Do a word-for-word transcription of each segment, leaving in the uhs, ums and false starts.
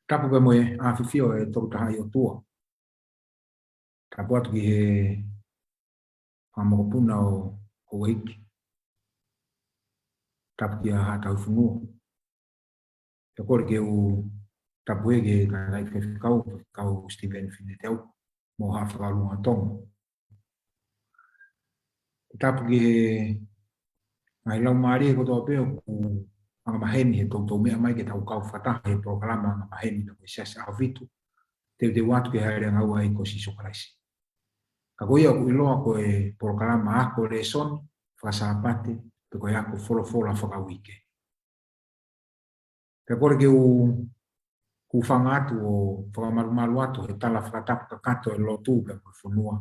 Tapu pea mo e ʻafio ʻa e Tolu Tahaʻi ʻOtua. Tapu atu ki he fanga mokopuna ʻo Houʻeiki. Tapu ki he Haʻa Tauhi Fonua. Pea kole ke u tapu hake ki he tangataʻeiki faifekau, Faifekau Steven Fineteau, mo e Haʻa Fakaʻulungaanga ʻo Tonga. Tapu ki he ngaahi laumālie kotoa pē ʻoku angamaheni he toutou meʻa mai ke tau kau fakataha he polokalama angamaheni ʻa e Siasi ʻAhofitu, teuteu atu ki he Hāʻele ʻAngaua ʻa e ʻEiki ko Sīsū Kalaisi. Ka ko ia ʻoku ʻiloa ko e polokalama ako lēsoni fakasāpate, pe ko e ako folofola fakauike. Pea kole ke u hūfanga atu ʻo fakamalumalu atu he tala fakatapu kakato ʻa e lotu pea mo e fonua.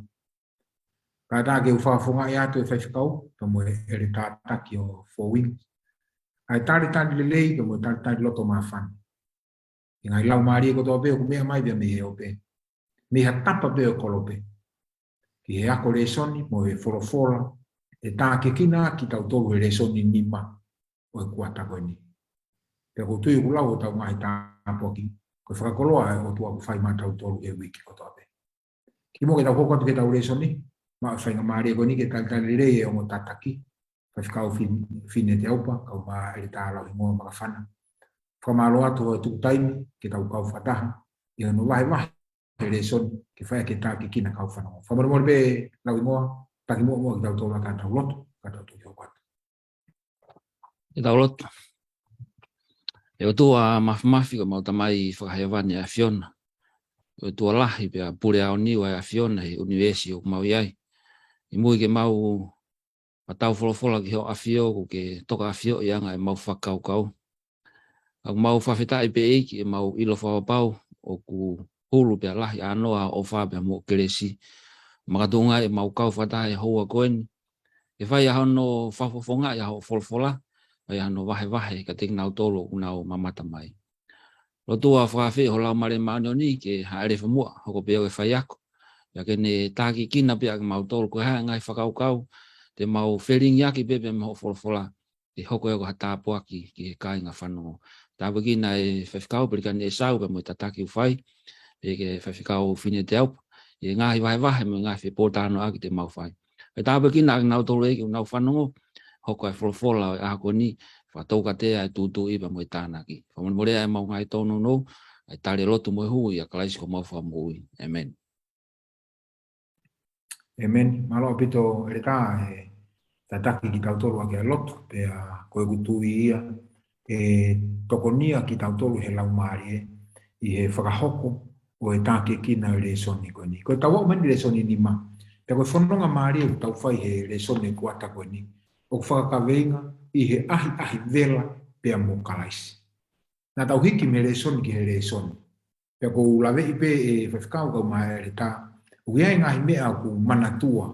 Kae ʻatā ke u fakafofongaʻi atu e faifekau pea mo e ʻeletā taki ʻo Four Wings ʻa e talitali lelei pea mo e talitali loto māfana ki he ngaahi laumālie kotoa pē ʻoku meʻa mai pea mei he ope, mei ha tapa pē ʻo e kolope, ki he ako lēsoni mo e folofola ʻe tākiekina kitautolu he lēsoni nima ʻo e kuata ko eni. Pea ʻoku ou tui ʻoku lau hotau ngaahi tāpuaki, ko e fakakoloa ʻa e ʻOtua ʻoku fai maʻatautolu he uike kotoa pē. Kimuʻa ke tau hoko atu ki heʻetau lēsoni, maʻu e faingamālie ko eni ke talitali lelei e ongo tataki, Faifekau Fin-, Fineteau pea kau mai ʻEletā Lauhingoa Makafana. Fakamālō atu hoʻo tuku taimi ke tau kau fakataha ʻi hono vahevahe e lēsoni ke fai ke tākiekina kau fanongo. Fakamolemole pē Lauhingoa, taki muʻa muʻa ke tau tō lata ʻetau lotu, ka tau toki hoko atu. Ke tau lotu. ʻE ʻOtua Māfimafi, ko homau Tamai Fakahēvani ʻa e ʻAfiona. ʻE ʻOtua lahi pea pule aoniu ʻa e ʻAfiona he ʻunivēsi ʻoku mau ʻi ai. ʻI mui ke mau ʻa tau folofola ki hoʻo ʻafio, ʻoku ke toka ʻafioʻi ʻa e ngaahi ʻemau fakakaukau. ʻOku mau fakafetaʻi pē ʻEiki ʻemau ʻilo fakapapau ʻoku hulu pea lahi ʻānoa hoʻo ʻofa pea mo hoʻo kelesi. Makatuʻunga ʻemau kau fakataha he houa ko eni, ke fai ʻa hono fakafofongaʻi ʻa hoʻo folofola, fai ʻa hono vahevahe kiate kinautolu ʻoku nau mamata mai. Lotua fakaafeʻi ho Laumālie Māʻoniʻoni ke hāʻele fakamuʻa, hoko pē ʻo ke faiako, pea ke ne tākiekina pē ʻa kimautolu, ko e hā e ngaahi fakakaukau te mau felingiʻaki pē pea mo hoʻo folofola, ke hoko ia ko ha tāpuaki ki he kāinga fanongo. Tāpuekina e faifekau Pelikani ʻEsau pea mo e tataki ʻoku fai, pea ki he Faifekau Fineteau, ʻi he ngaahi vahevahe mo e ngaahi fepōtalanoaʻaki te mau fai. Pea tāpuekina ʻa kinautolu ʻEiki ʻoku nau fanongo, hoko ʻa e folofola ʻo e ʻaho ko eni, fakatoukatea e tūtuuʻi pea mo e tānaki. Fakamolemole ʻa ʻemau ngaahi tōnounou, ʻa e tali e lotu mo e hū ʻia Kalaisi ko homau Fakamoʻui. ʻĒmeni. ʻĒmeni. Mālō ʻaupito ʻEletā he tataki kitautolu ʻaki ʻa e lotu, pea ko ʻeku tui ia ʻe tokonia kitautolu he laumālie ʻi he fakahoko ʻo e tākiekina ʻo e lēsoni ko eni. Ko ʻetau aʻu mai eni ki he lēsoni nima, pea ko e fononga mālie ʻoku tau fai he lēsoni kuata ko eni, ʻoku fakakaveinga ʻi he ʻahiʻahi vela pea mo Kalaisi. Naʻa tau hiki mei he lēsoni ki he lēsoni. Pea ʻoku ou laveʻi pē ʻe faifekau kau mai ʻEletā, ʻoku ʻi ai e ngaahi meʻa ʻoku manatua,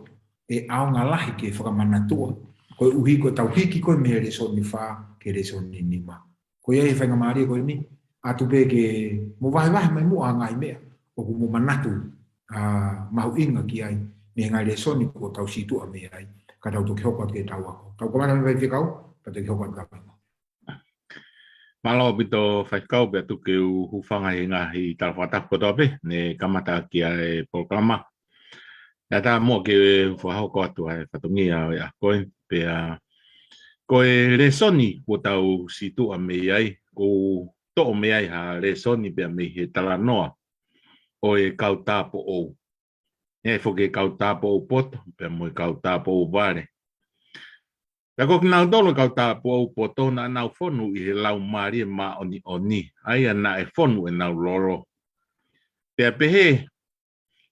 ʻe ʻaonga lahi ke fakamanatua, koeʻuhi ko ʻetau hiki ko ē mei he lēsoni fā ki he lēsoni nima. Ko ia ʻi he faingamālie ko eni, ʻoatu pē ke mo vahevahe mai muʻa ʻa e ngaahi meʻa ʻoku mo manatu, ʻa, mahuʻinga ki ai mei he ngaahi lēsoni kuo tau sītuʻa mei ai, ka tau toki hoko atu ki heʻetau ako. Tau kamata mei he faifekau, ka toki hoko atu ki he faifekau. Mālō ʻaupito faifekau, pea tuku ke u hūfanga he ngaahi tala fakatapu kotoa pē ne kamata ʻaki ʻa e polokalama. Naʻa ta muʻa ke fakahoko atu ʻa e fatongia ʻo e ʻaho ko eni, pea ko e lēsoni kuo tau sītuʻa mei ai, kuo toʻo mei ai ha lēsoni pea mei he talanoa ʻo e kau tāupoʻou. ʻE foki e kau tāupoʻou poto, pea mo e kau tāupoʻou vale. Pea ko kinautolu e kau tāupoʻou poto naʻa nau fonu ʻi he Laumālie Māʻoniʻoni, ʻa ia naʻe fonu ʻenau lolo. Pea pehē,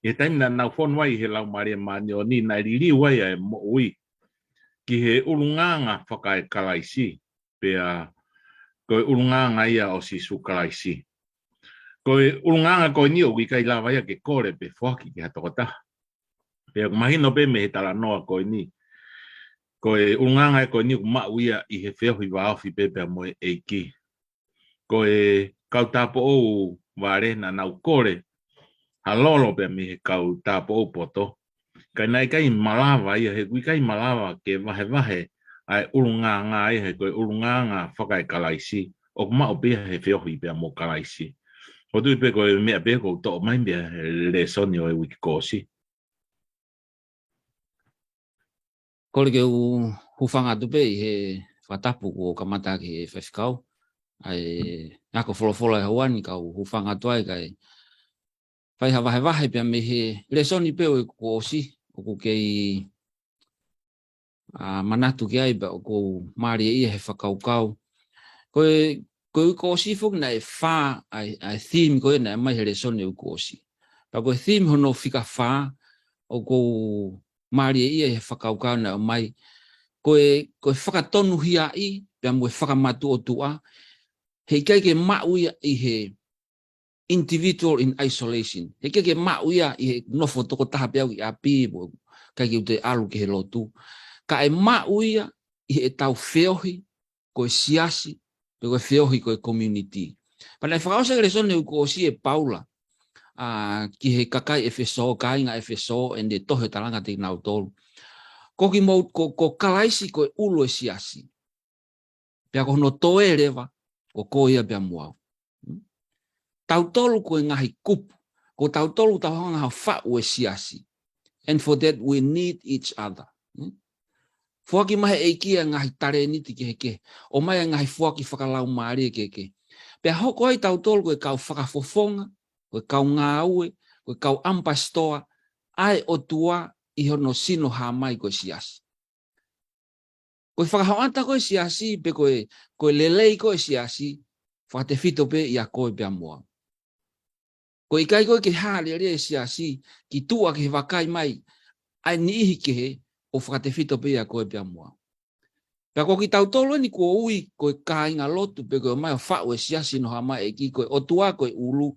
ʻi he taimi naʻa nau fonu ai ʻi he Laumālie Māʻoniʻoni, naʻe liliu ai ʻa e moʻui ki he ʻulungaanga fakaekalaisi, pea ko e ʻulungaanga ia ʻo Sīsū Kalaisi. Ko e ʻulungaanga ko eni ʻoku ʻikai lava ia ke kole pe foaki ki ha tokotaha. Pea ʻoku mahino pē mei he talanoa ko eni, ko e ʻulungaanga ko eni ʻoku maʻu ia ʻi he feohi vāofi pē pea mo e ʻEiki. Ko e kau tāupoʻou vale naʻa nau kole ha lolo pea mei he kau tāupoʻou poto, ka naʻe ʻikai malava ia, he ʻoku ʻikai malava ke vahevahe ʻa e ʻulungaanga ia, he ko e ʻulungaanga fakaekalaisi ʻoku maʻu pē ia he feohi pea mo Kalaisi. ʻOku ou tui pē ko e meʻa pē ʻoku toʻo mai mei he lēsoni ʻo e uike kuo ʻosi. Kole ke u hūfanga atu pē ʻi he fakatapu kuo kamata ki he faifekau. ʻA e ako folofola ʻi he ʻaho ni kau hūfanga atu ai kae fai ha vahevahe pea mei he lēsoni pē ʻo e kuo ʻosi, ʻoku kei ʻa, manatu ki ai pea ʻoku ou mālieʻia he fakakaukau. Ko e, ko e uike kuo ʻosi foki naʻe fā ʻa e, ʻa e theme ko ē naʻe mai he lēsoni uike kuo ʻosi. Pea ko e theme hono fika fā ʻoku ou mālieʻia he fakakaukau naʻe mai. Ko e, ko e fakatonuhiaʻi pea mo e fakamatuʻotuʻa. He ʻikai ke maʻu ia ʻi he individual in isolation. He ʻikai ke maʻu ia ʻi he nofo tokotaha pē au ʻi ʻapi, pe ʻikai ke u toe ʻalu ki he lotu. Ka ʻe maʻu ia ʻi heʻetau feohi ko e siasi, pe ko e feohi ko e community. Pea naʻe fakaʻosi e lēsoni uike kuo ʻosi ʻe Paula, ʻa, ki he kakai ʻEfesō, kāinga ʻEfesō, ʻene tohi ʻo talanga kiate kinautolu. Ko kimoutolu, ko, ko Kalaisi ko e ʻulu ʻo e siasi. Pea ko hono toe leva, ko koe ia pea mo au. Tautolu ko e ngaahi kupu, ko tautolu tau hanga ʻo faʻu e siasi. And for that we need each other. Foaki mai he ʻEiki ʻa e ngaahi talēniti kehekehe, ʻomai ʻa e ngaahi foaki fakalaumālie kehekehe. Pea hoko ai tautolu ko e kau fakafofonga, ko e kau ngāue, ko e kau ʻamipasitoa ʻa e ʻOtua ʻi hono sino hā mai ko e siasi. Ko e fakahoʻata ko e siasi, pe ko e, ko e lelei ko e siasi, fakatefito pē ia koe pea mo au. Ko e ʻikai ko ē ke hā lelei e siasi ki tuʻa ki he vakai mai ʻa e niʻihi kehe, ʻo fakatefito pē ia koe pea mo au. Pea ko kitautolu eni kuo ui ko e kāinga lotu pe ko e ʻomai ʻo faʻu e siasi ʻi hono hā mai ʻEiki, ko e ʻOtua ko e ʻulu.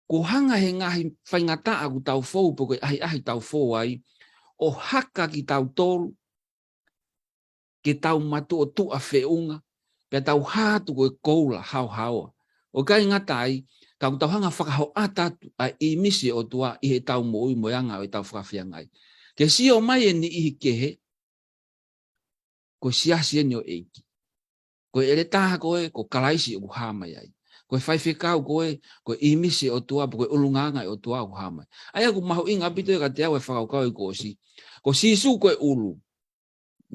Kuo hanga he ngaahi faingataʻa ʻoku tau fou pe ko e ʻahiʻahi tau fou ai, ʻo haka kitautolu ke tau matuʻotuʻa feʻunga, pea tau hā atu ko e koula haohaoa. ʻO ʻikai ngata ai, ka ʻoku tau hanga ʻo fakahoʻata atu ʻa e ʻīmisi ʻo e ʻOtua ʻi heʻetau moʻui mo e anga ʻo ʻetau fakafeangai. Ke sio mai e niʻihi kehe, ko e siasi eni ʻo e ʻEiki. Ko e ʻeletā ko ē, ko Kalaisi ʻoku hā mai ai. Ko e faifekau ko ē, ko e ʻīmisi ʻo e ʻOtua, ko e ʻulungaanga ʻo e ʻOtua ʻoku hā mai. ʻA ia ʻoku mahuʻinga ʻaupito ia kiate au e fakakaukau uike kuo ʻosi. Ko Sīsū ko e ʻulu.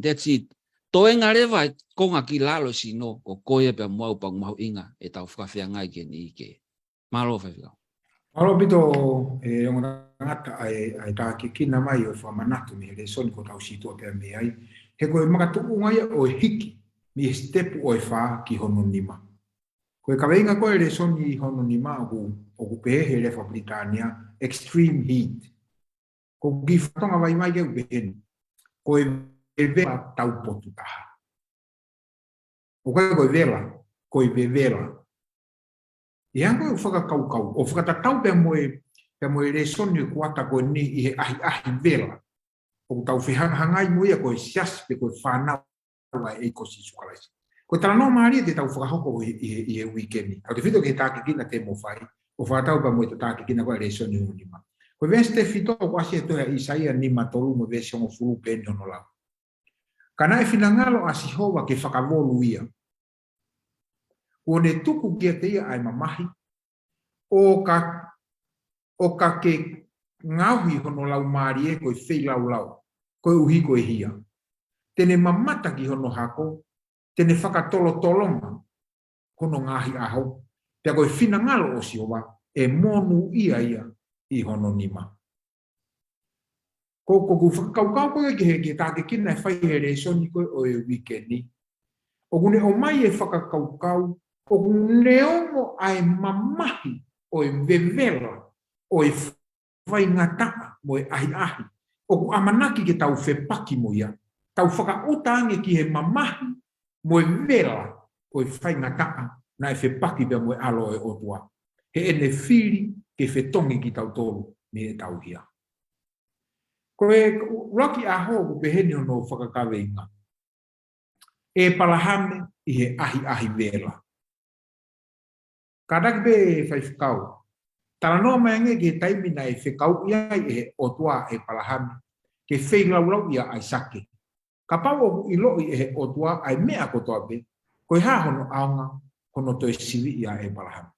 That's it. Toenga leva e konga ki lalo sino, ko koe pea mo au, pea ʻoku mahuʻinga ʻetau fakafeangai ki he niʻihi kehe. Mālō faifekau. Mālō ʻaupito, ʻe ongo tangata, ʻa e, ʻa e tākiekina mai ʻo fakamanatu mei he lēsoni kuo tau sītuʻa pea mei ai. He ko e makatuʻunga ia ʻo e hiki mei he sitepu ʻo e fā ki hono nima. Ko e kaveinga ko ē e lēsoni hono nima ʻoku, ʻoku pehē he lea faka-Pilitānia, extreme heat. Ko e kiʻi fakatonga vaivai ke u pehē ni, ko e vevela taupotu taha. ʻOku ʻikai ko e vela, ko e vevela. ʻI heʻeku fakakaukau, ʻo fakatatau pea mo e, pea mo e lēsoni ʻo e kuata ko eni ʻi he ʻahiʻahi vela. ʻOku tau fehangahangai mo ia ko e siasi pe ko e fānau ʻa e ʻEiki ko Sīsū Kalaisi. Ko e talanoa mālie te tau fakahoko ʻi, ʻi, ʻi he uike ni. ʻOku tefito ki he tākiekina te mo fai, ʻo fakatau pea mo e tākiekina ko ē e lēsoni hono nima. Ko e veesi tefito ʻoku ʻasi he tohi ʻa ʻĪsaia nima tolu mo e veesi hongofulu pehē ni hono lau. Ka naʻe finangalo ʻa Sihova ke fakavolu ia. Kuo ne tuku kiate ia ʻa e mamahi, ʻo ka, ʻo ka ke ngaohi hono laumālie ko e feilaulau, koeʻuhi ko e hia. Te ne mamata ki hono hako, te ne fakatolotolonga hono ngaahi ʻaho, pea ko e finangalo ʻo Sihova ʻe monūʻia ia ʻi hono nima. Ko, ko ʻeku fakakaukau ko ē ki he, ki he tākiekina ʻe fai he lēsoni ko ē ʻo e uike ni. ʻOku ne ʻomai e fakakaukau, ʻoku ne ongo ʻa e mamahi ʻo e vevela, ʻo e faingataʻa mo e ʻahiʻahi. ʻOku ʻamanaki ke tau fepaki mo ia. Tau fakaʻuta ange ki he mamahi mo e vela ʻo e faingataʻa naʻe fepaki pea mo e ʻAlo ʻo e ʻOtua. Heʻene fili ke fetongi kitautolu mei heʻetau hia. Ko e ʻuluaki ʻaho ʻoku pehē ni hono fakakaveinga. ʻĒpalahame ʻi he ʻahiʻahi vela. Kātaki pē faifekau. Talanoa mai ange ki he taimi naʻe fekauʻi ai ʻe he ʻOtua ʻa ʻĒpalahame ke feilaulauʻi ʻa ʻAisake. Kapau ʻoku ʻiloʻi ʻe he ʻOtua ʻa e meʻa kotoa pē, ko e hā hono ʻaonga hono toe siviʻi ʻa ʻĒpalahame?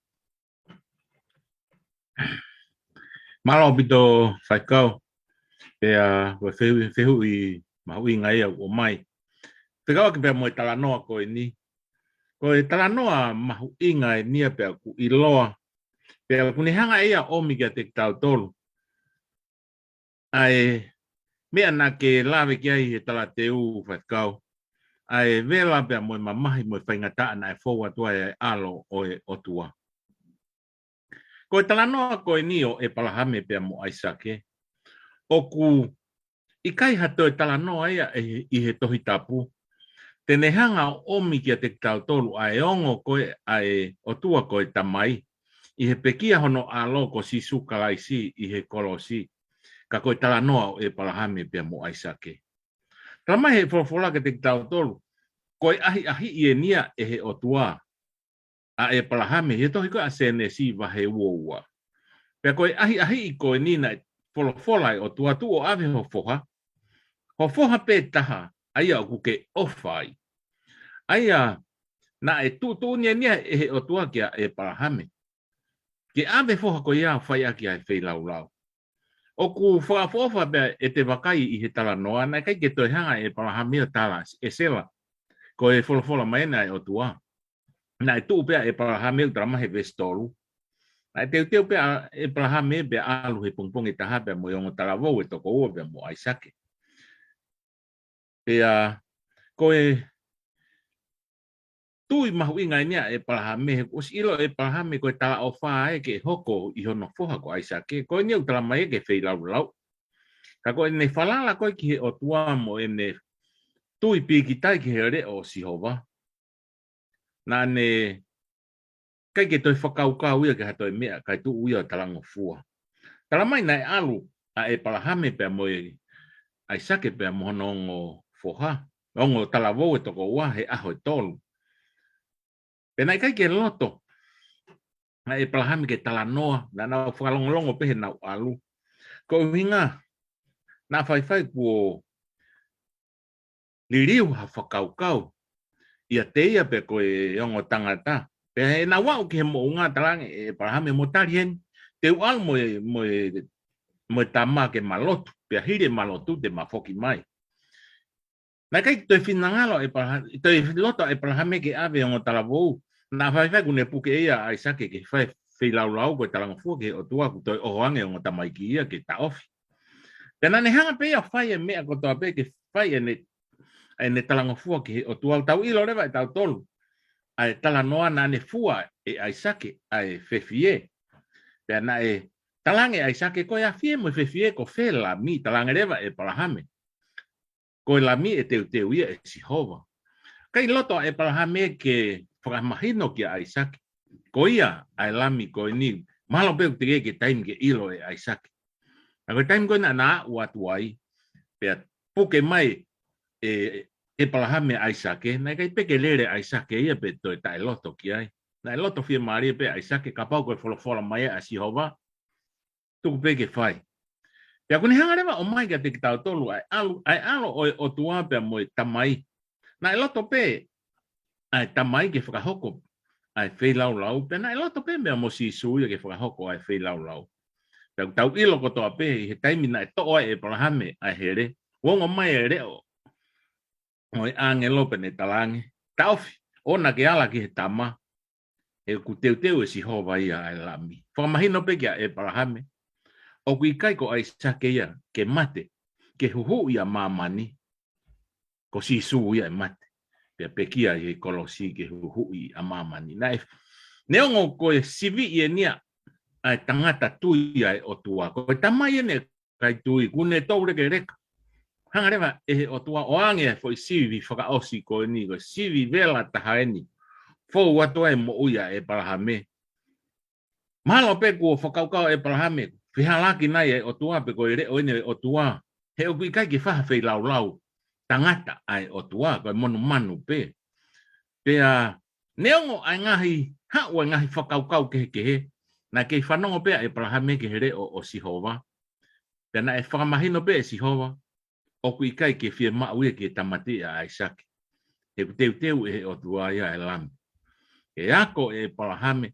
Mālō ʻaupito faifekau, pea ko e fehuʻi, fehuʻi mahuʻinga ia ʻoku ʻomai. Fekauʻaki pea mo e talanoa ko eni. Ko e talanoa mahuʻinga eni ia pea ʻoku ʻiloa. Pea ʻoku ne hanga ia ʻomi kiate kitautolu ʻa e meʻa naʻa ke lave ki ai he talateu faifekau. ʻA e vela pea mo e mamahi mo e faingataʻa naʻe fou atu ai ʻa e ʻAlo ʻo e ʻOtua. Ko e talanoa ko eni ʻo ʻEpalahame pea mo ʻAisake, ʻoku ʻikai ha toe talanoa ia ʻi he, ʻi he Tohi Tapu. Te ne hanga ʻo ʻomi kiate kitautolu ʻa e ongo ko ē ʻa e ʻOtua ko e Tamai, ʻi he pekia hono ʻAlo ko Sīsū Kalaisi ʻi he kolosi, ka ko e talanoa ʻo ʻEpalahame pea mo ʻAisake. Talamai he folofola kiate kitautolu, ko e ʻahiʻahiʻi eni ia ʻe he ʻOtua ʻa ʻEpalahame, he tohi ko ē ʻa Sēnesi vahe ua ua. Pea ko e ʻahiʻahiʻi ko eni naʻe folofola ʻe he ʻOtua, tuʻu ʻo ʻave ho foha, ho foha pē taha, ʻa ia ʻoku ke ʻofa ai. ʻA ia naʻe tuʻutuʻuni eni ia ʻe he ʻOtua kia ʻEpalahame ke ʻave foha ko ia ʻo fai ʻaki ʻa e feilaulau. ʻOku fakaʻofoʻofa pea ʻete vakai ʻi he talanoa, naʻe ʻikai ke toe hanga ʻe ʻEpalahame ʻo tala ʻe Sela ko e folofola mai ena ʻa e ʻOtua. Naʻe tuʻu pē ʻa ʻEpalahame, ʻoku talamai he veesi tolu. Naʻe teuteu pē ʻa ʻEpalahame pea ʻalu he pongipongi ʻe taha pea mo e ongo talavou ʻe toko ua pea mo ʻAisake. Pea ko e tui mahuʻinga eni ia ʻa ʻEpalahame, he kuo ʻosi ʻilo ʻe ʻEpalahame ko e talaʻofa ē ke hoko ʻi hono foha ko ʻAisake, ko eni ʻoku talamai ē ke feilaulau. Ka ko ʻene falala ko ē ki he ʻOtua mo ʻene tui pīkitai ki he leʻo ʻo Sihova, naʻa ne ʻikai ke toe fakakaukau ia ki ha toe meʻa, kae tuʻu ia ʻo talangofua. Talamai naʻe ʻalu ʻa ʻEpalahame pea mo e ʻAisake pea mo hono ongo foha, ongo talavou ʻe toko ua he ʻaho ʻe tolu. Pea naʻe ʻikai ke loto ʻa ʻEpalahame ke talanoa, naʻa nau fakalongolongo pē heʻenau ʻalu. Ko e ʻuhinga, naʻa faifai kuo liliu ha fakakaukau ʻiate ia pe ko e ongo tangata. Pea heʻenau aʻu ki he moʻunga, talaange ʻe ʻEpalahame, mo tali heni, te u ʻalu mo e, mo e, mo e tama ke ma lotu, pea hili ʻema lotu te ma foki mai. Naʻe ʻikai toe finangalo ʻa ʻEpalahame, toe loto ʻa ʻEpalahame ke ʻave ongo talavou. Naʻa faifai kuo ne puke ʻe ia ʻa ʻAisake ke fai feilaulau ko e talangofua ki he ʻOtua, kuo toe ʻoho ange ongo tamaiki ia ke taʻofi. Pea naʻa ne hanga pē ia ʻo fai e meʻa kotoa pē ke fai ʻene, ʻene talangofua ki he ʻOtua. Tau ʻilo leva ʻe tautolu ʻa e talanoa, naʻa ne fua ʻe ʻAisake ʻa e fefie. Pea naʻe talaange ʻe ʻAisake, ko e ʻafie mo e fefie, ko fē lami? Talaange leva ʻe ʻEpalahame, ko e lami ʻe teuteu ia ʻe Sihova. ʻIkai loto ʻa ʻEpalahame ke fakamahino kia ʻAisake, ko ia ʻa e lami ko eni. Mahalo pē ʻoku teʻeki ke taimi ke ʻilo ʻe ʻAisake. Ka ko e taimi ko ē naʻa na aʻu atu ai, pea puke mai ʻe ʻEpalahame ʻa ʻAisake, naʻe ʻikai pē ke lele ʻa ʻAisake ia pe toe taʻeloto ki ai. Naʻe loto fiemālie pē ʻa ʻAisake, kapau ko e folofola mai ʻa Sihova, tuku pē ke fai. Pea kuo ne hanga leva ʻo ʻomai kiate kitautolu ʻa e ʻAlo, ʻa e ʻAlo ʻo e ʻOtua pea mo e Tamai. Naʻe loto pē ʻa e Tamai ke fakahoko ʻa e feilaulau, pea naʻe loto pē meʻa mo Sīsū ia ke fakahoko ʻa e feilaulau. Pea ʻoku tau ʻilo kotoa pē ʻi he taimi naʻe toʻo ai ʻe ʻEpalahame ʻa e hele, ʻoku ongo mai e leʻo ʻo e ʻāngelo pea ne talaange, taʻofi, ʻoua naʻa ke ala ki he tama, he ʻoku teuteu ʻe Sihova ia ʻa e lami. Fakamahino pē kia ʻEpalahame, ʻoku ʻikai ko ʻAisake ia ke mate ke huhuʻi ʻa māmani, ko Sīsū ia ʻe mate pea pekia ʻi he kolosi ke huhuʻi ʻa māmani. Naʻe, neongo ko e siviʻi eni ia ʻa e tangata tui ʻa e ʻOtua, ko e tamai eni ʻikai tui, kuo ne toulekeleka. Hanga leva ʻe he ʻOtua ʻo ʻoange ʻa e foʻi sivi fakaʻosi ko eni, ko e sivi vela taha eni, fou atu ai e moʻui ʻa ʻEpalahame. Mahalo pē kuo fakakaukau ʻa ʻEpalahame, fehālaaki nai ʻa e ʻOtua pe ko e leʻo eni ʻo e ʻOtua, he ʻoku ʻikai ke fai ha feilaulau tangata ʻa e ʻOtua, ko e monumanu pē. Pea neongo ʻa e ngaahi, haʻu ʻa e ngaahi fakakaukau kehekehe, naʻe kei fanongo pē ʻa ʻEpalahame ki he leʻo ʻo Sihova. Pea naʻe fakamahino pē ʻe Sihova, ʻoku ʻikai ke fiemaʻu ia ke tāmateʻi ʻa ʻAisake, he ʻoku teuteu ʻe he ʻOtua ia ʻa e lami. ʻE ako ʻe ʻEpalahame,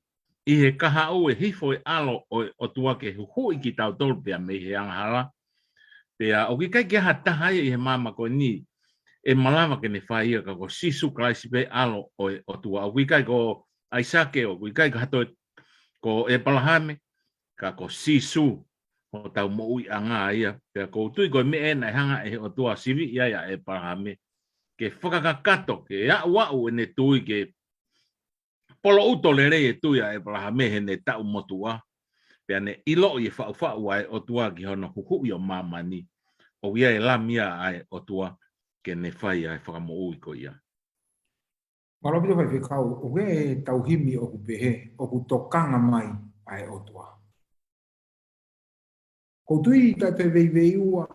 ʻi he kahaʻu e hifo e ʻAlo ʻo e ʻOtua ke huhuʻi kitautolu pea mei he angahala. Pea ʻoku ʻikai ke ʻi ai ha taha ia ʻi he māmani ko eni ʻe malava ke ne fai ia ka ko Sīsū Kalaisi pē ʻAlo ʻo e ʻOtua. ʻOku ʻikai ko ʻAisake, ʻoku ʻikai ko ha toe ko ʻEpalahame, ka ko Sīsū, hotau moʻuiʻanga ia. Pea ʻoku ou tui ko e meʻa ena ʻe hanga ʻe he ʻOtua ʻo siviʻi ai ʻa ʻEpalahame ke fakakakato, ke aʻuaʻu ʻene tui, ke poloʻuto lelei e tui ʻa ʻEpalahame heʻene taʻu motuʻa. Pea ne ʻiloʻi e faʻufaʻu ʻa e ʻOtua ki hono huhuʻi ʻo māmani. ʻOku ʻi ai e Lami ia ʻa e ʻOtua ke ne fai ʻa e fakamoʻui ko ia. Mālō ʻaupito Faifekau, ʻoku ʻi ai ʻetau himi ʻoku pehē, ʻoku tokanga mai ʻa e ʻOtua. ʻOku ou tui taʻe toe veiveiua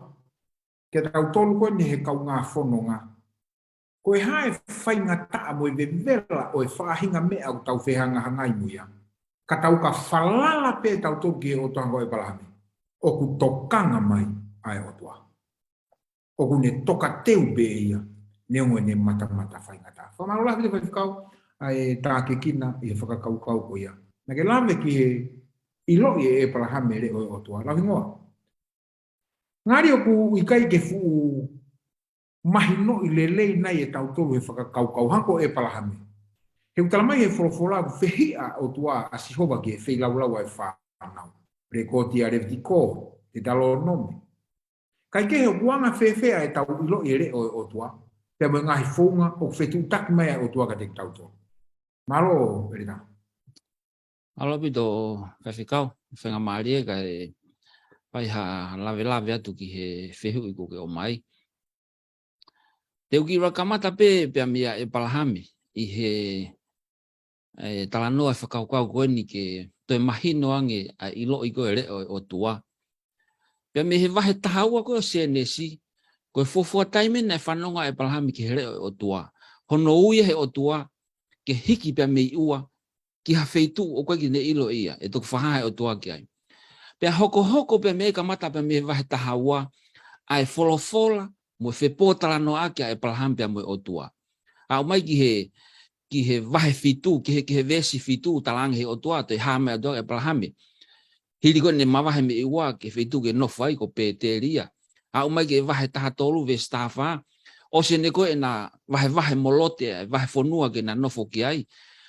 kiate kitautolu ko eni he kaungā fononga. Ko e hā e faingataʻa mo e vevela ʻo e faʻahinga meʻa ʻoku tau fehangahangai mo ia, ka tau ka falala pē tautolu ki he ʻOtua hangē ko ʻEpalahame, ʻoku tokanga mai ʻa e ʻOtua. ʻOku ne tokateu pē ia, neongo ʻene matamata faingataʻa. Fakamālō lahi ʻaupito Faifekau, ʻa e tākiekina ʻi he fakakaukau ko ia. Naʻa ke lave ki he ʻiloʻi ʻe ʻEpalahame e leʻo ʻo e ʻOtua. Lauhingoa. Ngali ʻoku ʻikai ke fuʻu mahinoʻi lelei nai ʻe tautolu he fakakaukau hangē ko ʻEpalahame. He ʻoku tala mai he folofola ʻoku fehiʻa ʻOtua ʻa Sihova ki he feilaulau ʻa e fānau. Lekooti ʻa Levitiko, Teutalōnome. Kae kehe ʻoku anga fēfē ʻetau ʻiloʻi e leʻo ʻo e ʻOtua, pea mo e ngaahi founga ʻoku fetuʻutaki mai ʻa e ʻOtua kiate kitautolu. Mālō, ʻEletā. Mālō ʻaupito Faifekau, faingamālie kae fai ha lavelave atu ki he fehuʻi kuo ke ʻomai. Te u kiʻi kamata pē pea mei a ʻEpalahame ʻi he, e, talanoa e fakakaukau ko eni ke toe mahino ange ʻa e ʻiloʻi ko e leʻo ʻo e ʻOtua. Pea mei he vahe taha ua ko ē ʻo Sēnesi, ko e fuofua taimi naʻe fanongo ai ʻa ʻEpalahame ki he leʻo ʻo e ʻOtua. Hono ui ʻe he ʻOtua ke hiki pea mei ʻUa ki ha feituʻu ʻoku ʻikai ke ne ʻilo ʻe ia, ʻe toki fakahā ʻe he ʻOtua ki ai. Pea hokohoko pea mei ai, kamata pea mei he vahe taha ua, ʻa e folofola mo e fepōtalanoaʻaki ʻa ʻEpalahame pea mo e ʻOtua. Aʻu mai ki he, ki he vahe fitu, ki he, ki he veesi fitu, talaange ʻe he ʻOtua, toe hā mai ʻa e ʻOtua kia ʻEpalahame. Hili ko ē ʻene mavahe mei ʻUa ki he feituʻu ke nofo ai ko Pēteli ia. Aʻu mai ki he vahe taha tolu veesi taha fā, ʻosi eni ko ē ʻena vahevahe mo Lote ʻa e vahefonua ke na nofo ki ai,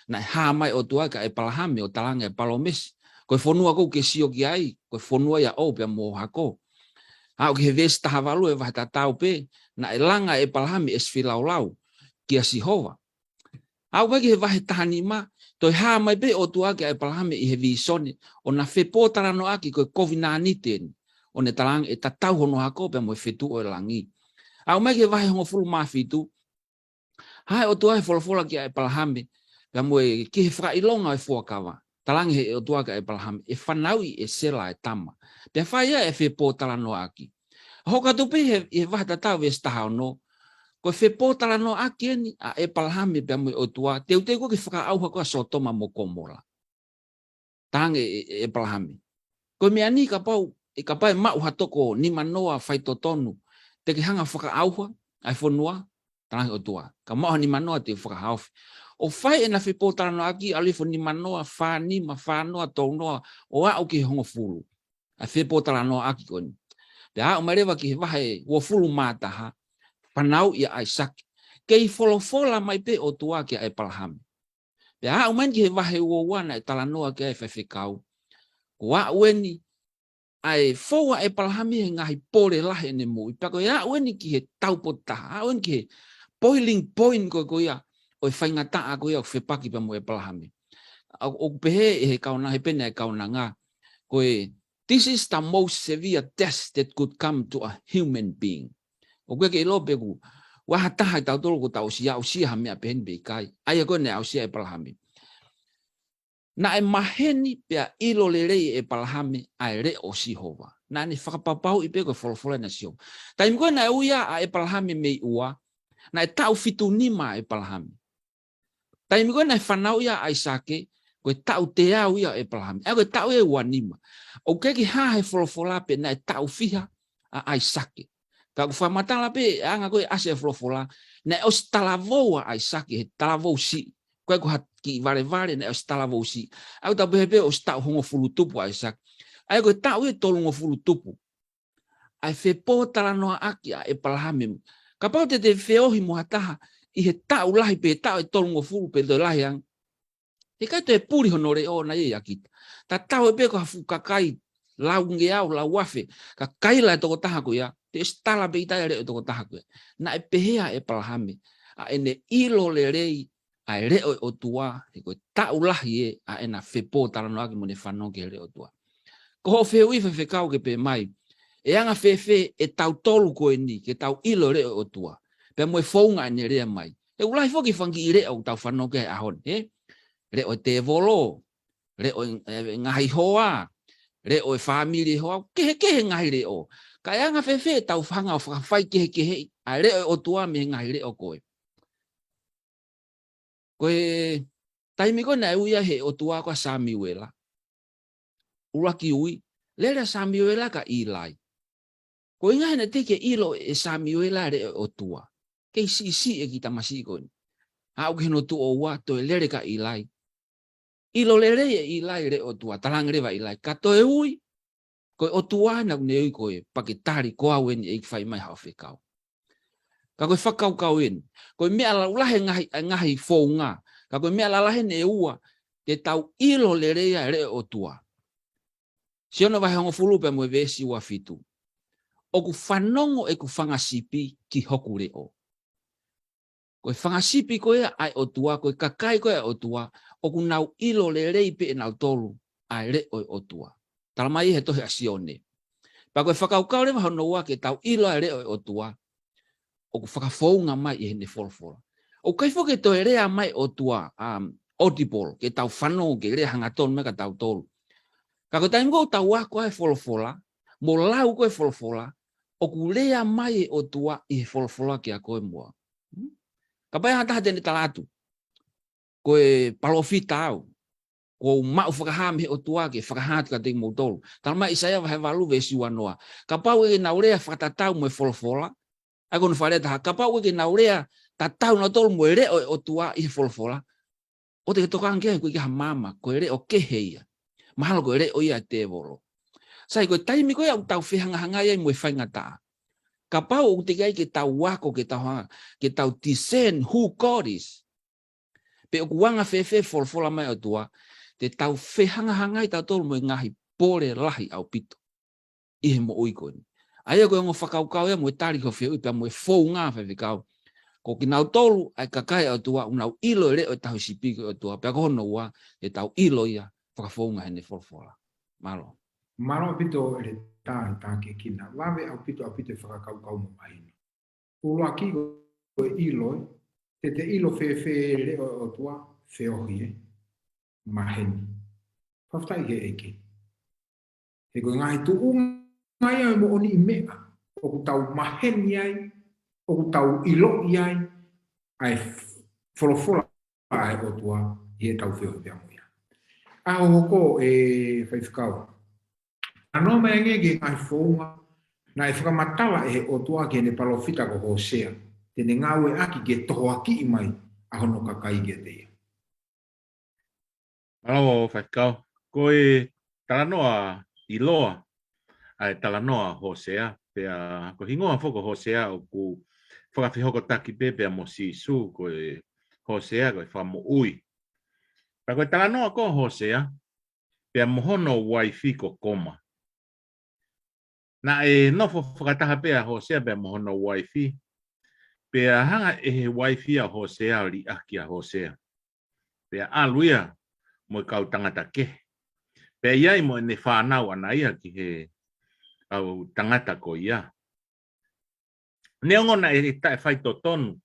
naʻe hā mai ʻa e ʻOtua kia ʻEpalahame ʻo talaange ʻa e palōmesi. Ko e fonua ʻoku ke sio ki ai, ko e fonua ia ʻoʻou pea mo ho hako. Aʻu ki he veesi taha valu ʻo e vahe tatau pē, naʻe langa ʻa ʻEpalahame ʻi he feilaulau kia Sihova. Aʻu mai ki he vahe taha nima, toe hā mai pē ʻa e ʻOtua kia ʻEpalahame ʻi he vīsone, ʻo na fepōtalanoaʻaki ko e kovinānite eni, ʻo ne talaange ʻe tatau hono hako pea mo e fetuʻu ʻo e langi. Aʻu mai ki he vahe hongofulu mā fitu, hā ʻa e ʻOtua he folofola kia ʻEpalahame, pea mo e ki he fakaʻilonga ʻo e fuakava. Talaange ʻe he ʻOtua kia ʻEpalahame, ʻe fanauʻi ʻe Sela ʻa e tama. Pea fai ai ʻa e fepōtalanoaʻaki. Hoko atu pē he, he vahe tatau veesi taha ono, ko e fepōtalanoaʻaki eni ʻa ʻEpalahame pea mo e ʻOtua, teuteu ko ē ki he fakaʻauha ko ē ʻa Sōtoma mo Komola. Talaange ʻe, ʻe, ʻe ʻEpalahame, ko e meʻa ni kapau, ʻe kapau ʻe maʻu ha toko nimanoa faitotonu, te ke hanga ʻo fakaʻauha ʻa e fonua? Talaange ʻe he ʻOtua, ka maʻu ha nimanoa te u fakahaofi. ʻO fai ʻena fepōtalanoaʻaki, ʻalu hifo nimanoa, fā nima, fā noa, tolu noa, ʻo aʻu ki he hongofulu. ʻA e fepōtalanoaʻaki ko eni. Pea aʻu mai leva ki he vahe uofulu mā taha, fanauʻi ʻa ʻAisake. Kei folofola mai pē ʻa e ʻOtua kia ʻEpalahame. Pea aʻu mai eni ki he vahe uofulu mā ua naʻe talanoa ki ai ʻa e faifekau. Ko e aʻu eni ʻa e fou ʻa ʻEpalahame he ngaahi pole lahi ʻene moʻui. Pea ko e aʻu eni ki he taupotu taha, aʻu eni ki he boiling point ko ē ko ia ʻo e faingataʻa ko ia ʻoku fepaki pea mo ʻEpalahame. ʻA, ʻoku pehē ʻe he kaunanga, he pehē ʻe he kaunanga, ko e, this is the most severe test that could come to a human being. ʻOku ʻikai ke ʻilo pe ʻoku ʻi ai ha taha ʻiate kitautolu ʻoku tau ʻosi aʻusia ha meʻa pehē ni pe ʻikai. ʻA ia ko ē naʻe aʻusia ʻe ʻEpalahame. Naʻe maheni pea ʻilo lelei ʻe ʻEpalahame ʻa e leʻo ʻo Sihova. Naʻa ne fakapapauʻi pē ko e folofola ena ʻa Sihova. Taimi ko ē naʻe ui ai ʻa ʻEpalahame mei ʻUa, naʻe taʻu fitu nima ʻa ʻEpalahame. Taimi ko ē naʻe fanauʻi ai ʻa ʻAisake, ko e taʻu teau ia ʻo ʻEpalahame. ʻA ia ko e taʻu ʻe ua nima. ʻOku ʻikai ke hā he folofola pe naʻe taʻu fiha ʻa ʻAisake. Ka ʻoku fakamatala pē ʻa e anga ko ē ʻa e folofola, naʻe ʻosi talavou ʻa ʻAisake he talavou siʻi. ʻikai ko ha kiʻi valevale naʻe ʻosi talavou siʻi. ʻA ia ʻoku tau pehē pē ʻosi taʻu hongofulu tupu ʻa ʻAisake. ʻA ia ko e taʻu ʻe tolungofulu tupu ʻa e fepōtalanoaʻaki ʻa ʻEpalahame. Kapau te te feohi mo ha taha ʻi he taʻu lahi pē, taʻu ʻe tolungofulu pē toe lahi ange, heʻikai toe puli hono leʻo ʻoʻona ia ʻia kita. Tatau ai pē ko ha fuʻu kakai laungeau, lauafe, ka kaila e tokotaha ko ia, te ʻosi tala pē ʻe kita e leʻo e tokotaha ko ia. Naʻe pehē ʻa ʻEpalahame ʻa ʻene ʻilo lelei ʻa e leʻo e ʻOtua, he ko e taʻu lahi ē ʻa ʻena fepōtalanoaʻaki mo ʻene fanongo ki he leʻo e ʻOtua. Ko hoʻo fehuʻi, faifekau, ke pehē mai, ʻe anga fēfē ʻe tautolu ko eni ke tau ʻilo e leʻo e ʻOtua pea mo e founga ʻene lea mai? He ʻoku lahi foki e fanga kiʻi leʻo ʻoku tau fanongo ki ai he ʻaho ni, ē? Leʻo e tēvolo, leʻo e, e, e ngaahi hoa, leʻo e fāmili e hoa, kehekehe e ngaahi leʻo. Ka ʻe anga fēfē ʻetau hanga ʻo fakafaikehekeheʻi ʻa e leʻo e ʻOtua mei he ngaahi leʻo ko ē? Ko e taimi ko ē naʻe ui ai ʻe he ʻOtua ko ē ʻa Samiuela, ʻuluaki ui, lele ʻa Samiuela kia ʻIlai. Ko e ʻuhinga he naʻe teʻeki ke ʻilo ʻe Samiuela e leʻo e ʻOtua. Kei siʻisiʻi e kiʻi tamasiʻi ko eni. Aʻu ki hono tuʻo ua, toe lele kia ʻIlai. ʻIlo lelei ʻe ʻIlai e leʻo e ʻOtua, talaange leva ʻe ʻIlai, ka toe ui, ko e ʻOtua ena ʻoku ne ui koe, pea ke tali, ko au eni, ʻEiki, fai mai haʻo fekau. Ka ko e fakakaukau eni, ko e meʻa laulahi e ngaahi, e ngaahi founga, ka ko e meʻa lalahi eni ʻe ua ke tau ʻilo lelei ai e leʻo e ʻOtua. Sione vahe hongofulu pea mo e veesi ua fitu. ʻOku fanongo ʻeku fanga sipi ki hoku leʻo. Ko e fanga sipi ko ia ʻa e ʻOtua, ko e kakai ko ia ʻa e ʻOtua, ʻoku nau ʻilo lelei pē ʻe nautolu ʻa e leʻo e ʻOtua. Tala mai he tohi ʻa Sione. Pea ko e fakakaukau leva hono ua ke tau ʻilo e leʻo e ʻOtua, ʻoku fakafounga mai ʻi heʻene folofola. ʻOku ʻikai foki ke toe lea mai e ʻOtua, um, audible, ke tau fanongo, ke lea hangatonu mai kia tautolu. Ka ko e taimi ko ē ʻoku tau ako ai e folofola, mo lau ko ē e folofola, ʻoku lea mai e ʻOtua ʻi he folofola kia koe mo au. Hmm? Kapau ʻe ʻi ai ha taha te ne tala atu, ko e palōfita au, kuo u maʻu fakahā mei he ʻOtua ke fakahā atu kiate kimoutolu. Tala mai ʻe ʻAisea vahe valu veesi uanoa. Kapau ʻe ʻikai ke nau lea fakatatau mo e folofola, ʻa ia ko hono fakalea ʻe taha, kapau ʻe ʻikai ke nau lea tatau nautolu mo e leʻo e ʻOtua ʻi he folofola, ʻoua te ke tokanga ki ai, ʻoku ʻikai ha maama, ko e leʻo kehe ia. Mahalo ko e leʻo ia ʻa e tēvolo. Sai, ko e taimi ko ia ʻoku tau fehangahangai ai mo e faingataʻa, kapau ʻoku teʻeki ai ke tau ako, ke tau hanga, ke tau discern who God is, pe ʻoku anga fēfē e folofola mai ʻa e ʻOtua, te tau fehangahangai tautolu mo e ngaahi pole lahi ʻaupito ʻi he moʻui ko eni. ʻA ia ko e ongo fakakaukau ia mo e tali ki hoʻo fehuʻi pea mo e founga, faifekau. Ko kinautolu ʻa e kakai ʻa e ʻOtua, ʻoku nau ʻilo e leʻo e tauhi sipi ko e ʻOtua, pea ko hono ua, te tau ʻilo ia fakafounga heʻene folofola. Mālō. Mālō ʻaupito ʻEletā, ʻEletā Kekina. Vave ʻaupito, ʻaupito e fakakaukau mo mahino. ʻUluaki ko e ʻilo, ē. Te te ʻilo fēfē e leʻo e ʻOtua? Feohi, ē. Maheni. Fakafetaʻi ki he ʻEiki. He ko e ngaahi tuʻunga ia ʻo e moʻoniʻi meʻa ʻoku tau maheni ai, ʻoku tau ʻiloʻi ai ʻa e folofola ʻa e ʻOtua ʻi heʻetau feohi pea mo ia. ʻA hoʻo hoko, ē faifekau, talanoa mai angē ki he ngaahi founga naʻe fakamatala ʻe he ʻOtua ki heʻene palōfita ko Hōsea, te ne ngāueʻaki ke tohoakiʻi mai ʻa hono kakai kiate ia. Mālō faifekau. Ko e talanoa ʻiloa ʻa e talanoa ʻo Hōsea, pea ko e hingoa foki ʻo Hōsea ʻoku fakafehokotaki pē pea mo Sīsū, ko e Hōsea ko e fakamoʻui. Pea ko e talanoa ko ē ʻo Hōsea pea mo hono uaifi ko Koma. Naʻe nofo fakataha pē ʻa Hōsea pea mo hono uaifi. Pea hanga ʻe he uaifi ʻa Hōsea ʻo liʻaki ʻa Hōsea. Pea ʻalu ia mo e kau tangata kehe. Pea ʻi ai mo ʻene fānau ʻana ia ki he kau tangata ko ia. Neongo naʻe taʻefaitotonu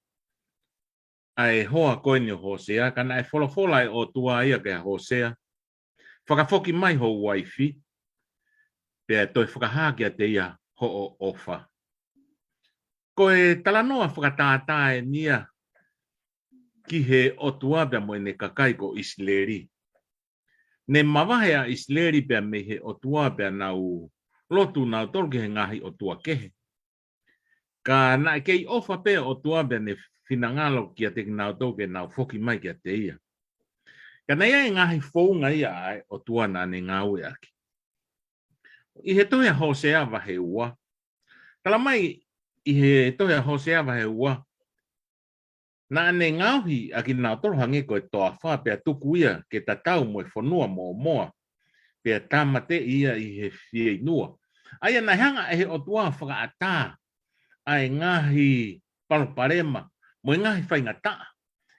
ʻa e hoa ko eni ʻo Hōsea, ka naʻe folofola ʻa e ʻOtua ia kia Hōsea, fakafoki mai ho uaifi, pea toe fakahā kiate ia hoʻo ʻofa. Ko e talanoa fakatātā eni ia ki he ʻOtua pea mo ʻene kakai ko ʻIsileli. Ne mavahe ʻa ʻIsileli pea mei he ʻOtua pea nau lotu nautolu ki he ngaahi ʻotua kehe. Ka naʻe kei ʻofa pē ʻa e ʻOtua pea ne finangalo kiate kinautolu ke nau foki mai kiate ia. Ka naʻe ʻi ai e ngaahi founga ia ʻa e ʻOtua naʻa ne ngāueʻaki. ʻI he tohi ʻa Hōsea vahe ua. Tala mai ʻi he tohi ʻa Hōsea vahe ua. Naʻa ne ngaohi ʻa kinautolu hangē ko e toafa pea tuku ia ke tatau mo e fonua mōmoa. Pea tāmateʻi ia ʻi he fieinua. ʻA ia naʻe hanga ʻe he ʻOtua ʻo fakaʻatā ʻa e ngaahi palopalema mo e ngaahi faingataʻa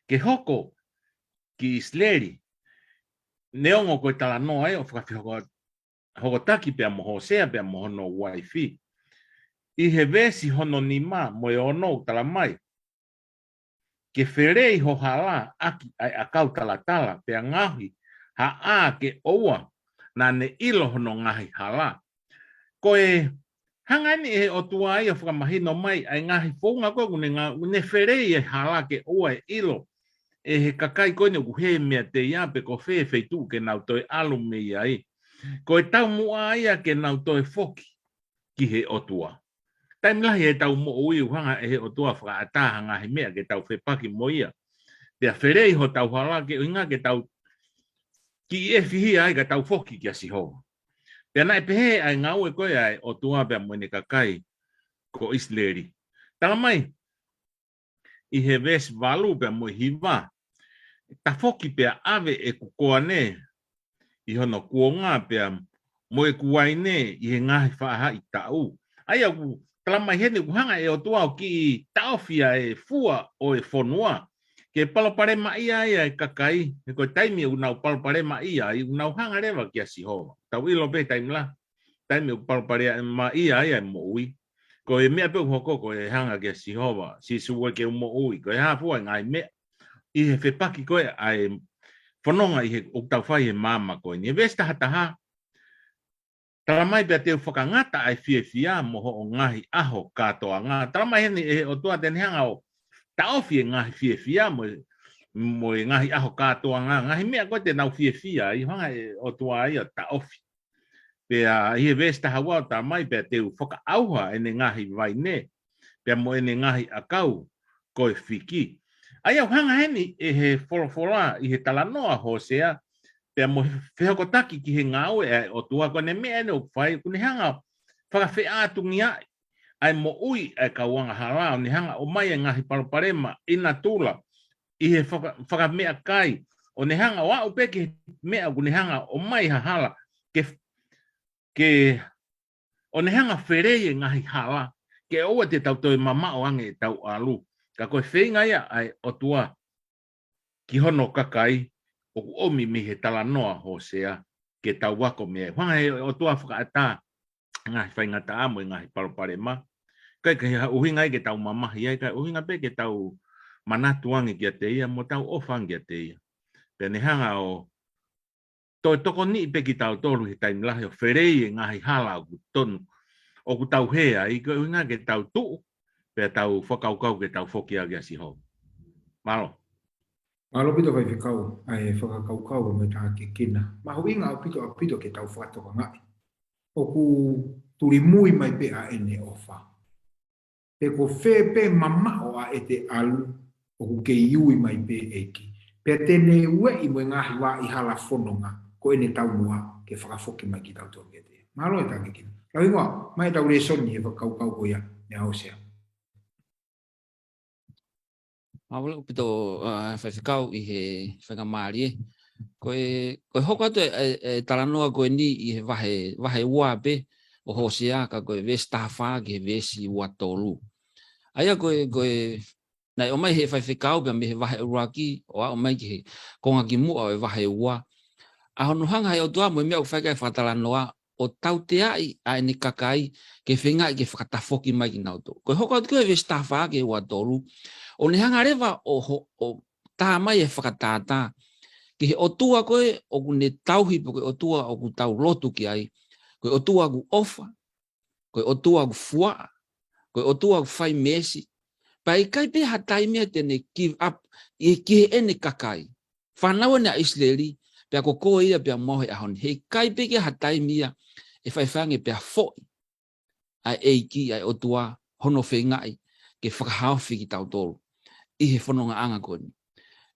ke hoko ki ʻIsileli. Neongo ko e talanoa ē ʻo fakafehoko-, hokotaki pea mo Hōsea pea mo hono uaifi. ʻI he veesi hono nima mo e ono ʻoku tala mai. Ke felei ho hala ʻaki ʻa e ʻakau talatala, pea ngaohi ha ʻā ke ʻoua naʻa ne ʻilo hono ngaahi hala. Ko e hanga eni ʻe he ʻOtua ia ʻo fakamahino mai ʻa e ngaahi founga ko ē ʻoku ne nga-, ʻoku ne felei e hala ke ʻoua ʻe ʻilo ʻe he kakai ko eni ʻoku hē meiate ia pe ko fē feituʻu ke nau toe ʻalu mei ai. Ko e taumuʻa ia ke nau toe foki ki he ʻOtua. Taimi lahi ʻi heʻetau moʻui ʻoku hanga ʻe he ʻOtua ʻo fakaʻatā ha ngaahi meʻa ke tau fepaki mo ia. Pea felei hotau hala ke ʻuhinga ke tau kiʻi ʻefihia ai ka tau foki kia Sihova. Pea naʻe pehē ʻa e ngāue ko ē ʻa e ʻOtua pea mo ʻene kakai ko ʻIsileli. Tala mai, ʻi he veesi valu pea mo e hiva. Tafoki pea ʻave ʻeku koane ʻi hono kuonga pea mo ʻeku uaine ʻi he ngaahi faʻahi taʻu. ʻA ia ʻoku tala mai heni ʻoku hanga ʻe he ʻOtua ʻo kiʻi taʻofi ʻa e fua ʻo e fonua. Ke palopalemaʻia ai ʻa e kakai, he ko e taimi ʻoku nau palopalemaʻia ai, ʻoku nau hanga leva kia Sihova. Tau ʻilo pē taimi lahi, taimi ʻoku palopalemaʻia ai ʻa e moʻui. Ko e meʻa pē ʻoku hoko ko e hanga kia Sihova, Sīsū ē ke u moʻui, ko e hā fua e ngaahi meʻa. ʻI he fepaki ko ē ʻa e fononga ʻi he ʻoku tau fai he māmani ko eni. He veesi taha taha, tala mai pea te u fakangata ʻa e fiefia mo hoʻo ngaahi ʻaho kātoanga. Tala mai heni ʻe he ʻOtua te ne hanga ʻo taʻofi e ngaahi fiefia mo e, mo e ngaahi ʻaho kātoanga. Ngaahi meʻa ko ē te nau fiefia ai, hanga ʻe he ʻOtua ia ʻo taʻofi. Pea ʻi he veesi taha ua ʻoku tala mai pea te u fakaʻauha ʻene ngaahi vaine, pea mo ʻene ngaahi ʻakau ko e fiki. ʻA ia ʻoku hanga heni ʻe he folofola ʻi he talanoa ʻa Hōsea, pea mo e fehokotaki ki he ngāue ʻa e ʻOtua ko ʻene meʻa eni ʻoku fai, ʻoku ne hanga ʻo fakafeʻātungiaʻi ʻa e moʻui ʻa e kau angahala, ʻo ne hanga ʻo ʻomai e ngaahi palopalema ʻi natula, ʻi he faka-, fakameʻakai, ʻo ne hanga ʻo aʻu pē ki he meʻa ʻoku ne hanga ʻo ʻomai ha hala, ke, ke, ʻo ne hanga felei e ngaahi hala, ke ʻoua te tau toe mamaʻo ange ʻetau ʻalu. Ka ko e feinga ia ʻa e ʻOtua ki hono kakai ʻoku ʻomi mei he talanoa ʻa Hōsea ke tau ako mei ai. Hanga ʻe he ʻOtua ʻo fakaʻatā ngaahi faingataʻa mo e ngaahi palopalema. ʻIkai ke ʻuhinga ia ke tau mamahi ai, ka ʻuhinga pē ke tau manatu ange kiate ia, mo tau ʻofa ange kiate ia. Pea ne hanga ʻo toe tokoniʻi pē kitautolu he taimi lahi ʻo felei e ngaahi hala ʻoku tonu, ʻoku tau hē ai, ko e ʻuhinga ke tau tuʻu, pea tau fakakaukau ke tau foki ʻaki ʻa Sihova. Mālō. Mālō ʻaupito Faifekau, ʻa e fakakaukau mo e tākiekina. Mahuʻinga ʻaupito ʻaupito ke tau fakatokangaʻi. ʻOku tulimui mai pē ʻa ʻene ʻofa. Pe ko fē pē mamaʻo ʻa ʻete ʻalu, ʻoku kei ui mai pē ʻEiki. Pea te ne ueʻi mo e ngaahi vaʻa hala fononga, ko ʻene taumuʻa ke fakafoki mai kitautolu kiate ia. Mālō e tākiekina. Lauhingoa, mai ʻetau lēsoni he fakakaukau ko ia, meia Hōsea. Mālō ʻaupito, ʻa, Faifekau ʻi he faingamālie. Ko e, ko e hoko atu e, e, e talanoa ko eni ʻi he vahe, vahe ua pē ʻo Hōsea ka ko e veesi taha fā ki he veesi ua tolu. ʻA ia ko e, ko e, naʻe ʻomai he Faifekau pea mei he vahe ʻuluaki ʻo aʻu mai ki he konga kimuʻa ʻo e vahe ua. ʻA hono hanga he ʻOtua mo e meʻa ʻoku fai ki ai e fakatalanoa, ʻo tauteaʻi ʻa ʻene kakai ke feingaʻi ke fakatafoki mai kinautolu. Ko e hoko atu ko ē veesi taha fā ki he ua tolu, ʻo ne hanga leva ʻo ho-, ʻo tā mai e fakatātā ki he ʻOtua ko ē ʻoku ne tauhi pe ko e ʻOtua ʻoku tau lotu ki ai, ko e ʻOtua ʻoku ʻofa, ko e ʻOtua ʻoku fuaʻa, ko e ʻOtua ʻoku fai meesi. Pea ʻikai pē ha taimi ia te ne give up ʻi, ki heʻene kakai. Fānau eni ʻa ʻIsileli, pea ko koe ia pea mo au he ʻaho ni. He ʻikai pē ke ʻi ai ha taimi ia ʻe faifaiange pea foʻi ʻa e ʻEiki, ʻa e ʻOtua, hono feingaʻi ke fakahaofi kitautolu ʻi he fonongaʻanga ko eni.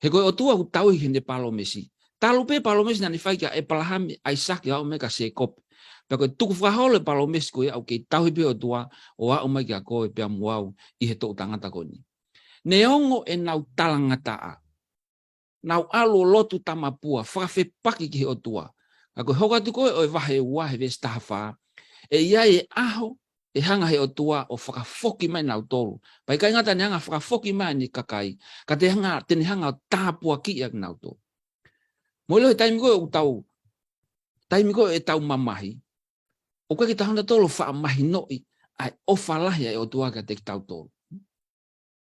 He ko e ʻOtua ʻoku tauhi heʻene palōmesi. Talu pē palōmesi naʻa ne fai kia ʻEpalahame, ʻAisake, ʻo aʻu mai kia Sēkope. Pea ko e tukufakaholo e palōmesi ko ia ʻoku kei tauhi pē ʻOtua ʻo aʻu mai kia koe pea mo au ʻi he toʻu tangata ko eni. Neongo ʻenau talangataʻa, nau ʻalu ʻo lotu tamapua, fakafepaki ki he ʻOtua. Ka ko e hoko atu ko ē ʻo e vahe ua he veesi taha fā, ʻe ʻi ai e ʻaho ʻe hanga he ʻOtua ʻo fakafoki mai nautolu. Pea ʻikai ngata ʻene hanga fakafoki mai ʻene kakai, ka te hanga, te ne hanga ʻo tāpuakiʻi ʻa kinautolu. Mou ʻilo he taimi ko ē ʻoku tau, taimi ko ē ʻetau mamahi, ʻoku ʻikai ke tau hanga tautolu ʻo faʻa mahinoʻi ʻa e ʻofa lahi ʻa e ʻOtua kiate kitautolu.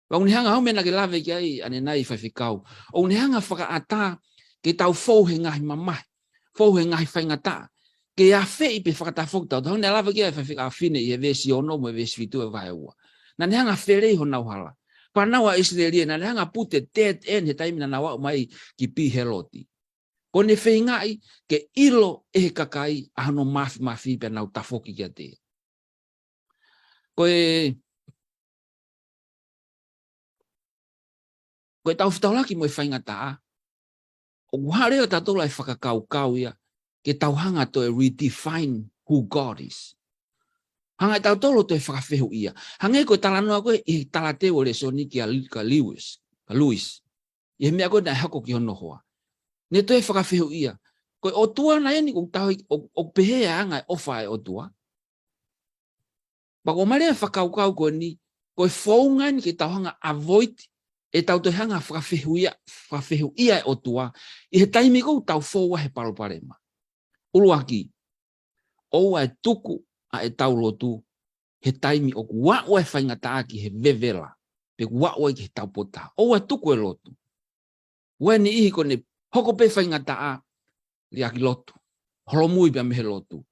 Pea ʻoku ne hanga, hangē ko e meʻa naʻa ke lave ki ai ʻanenai, Faifekau, ʻoku ne hanga fakaʻatā ke tau fou he ngaahi mamahi, fou he ngaahi faingataʻa, ke afeʻi pe fakatafoki tautolu. Hangē ko e lave ki ai e Faifekau Fine ʻi he veesi ono mo e veesi fitu ʻo e vahe ua. Naʻa ne hanga felei honau hala. Fānau ʻa ʻIsileli ē, naʻa ne hanga put a dead end he taimi naʻa nau aʻu mai ki Pihehiloti. Ko ʻene feingaʻi ke ʻilo ʻe he kakai ʻa hono māfimafi pea nau tafoki kiate ia. Ko e, ko ʻetau fetaulaki mo e faingataʻa, ʻoku hā leva kiate kitautolu ʻa e fakakaukau ia ke tau hanga ʻo toe redefine who God is. Hanga ʻe tautolu ʻo toe fakafehuʻia. Hangē ko e talanoa ko ē ʻi he talateu ʻo e lēsoni kia Li-, kia Lewis, kia Lewis. ʻI he meʻa ko ē naʻe hoko ki hono hoa. Ne toe fakafehuʻia. Ko e ʻOtua naʻe ʻi heni, ʻoku tau, ʻo, ʻoku pehē ʻa e anga e ʻofa ʻa e ʻOtua. Pea ko e meʻa leva e fakakaukau ko eni, ko e founga eni ke tau hanga avoid ʻetau toe hanga fakafehuʻia, fakafehuʻia e ʻOtua ʻi he taimi ko ē ʻoku tau fou ai he palopalema. ʻUluaki, ʻoua ʻe tuku ʻa ʻetau lotu he taimi ʻoku aʻu ai e faingataʻa ki he vevela, pe ʻoku aʻu ai ki he taupotu taha. ʻOua ʻe tuku e lotu. ʻOku ʻi ai e niʻihi ko ʻene hoko pē faingataʻa, liʻaki lotu, holomui pea mei he lotu.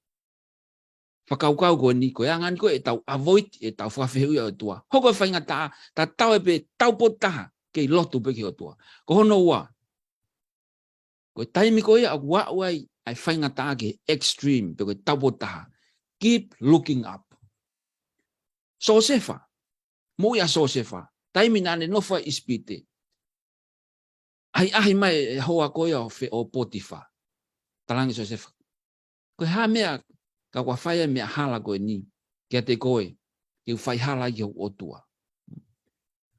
Fakakaukau ko eni, ko e anga eni ko ē ʻetau avoid ʻetau fakafehuʻia e ʻOtua. Hoko e faingataʻa, tatau ai pē taupotu taha, kei lotu pē ki he ʻOtua. Ko hono ua, ko e taimi ko ia ʻoku aʻu ai ʻa e faingataʻa ki he extreme, pe ko e taupotu taha, keep looking up. Siosefa, moʻui ʻa Siosefa, taimi naʻa ne nofo ai ʻi ʻIsipite, ʻahiʻahi mai e hoa ko ia ʻo Fe-, ʻo Potifa. Talaange ʻe Siosefa, ko e hā e meʻa ka ʻoku fai ai e meʻa hala ko eni kiate koe, ke u fai hala ai ki hoku ʻOtua?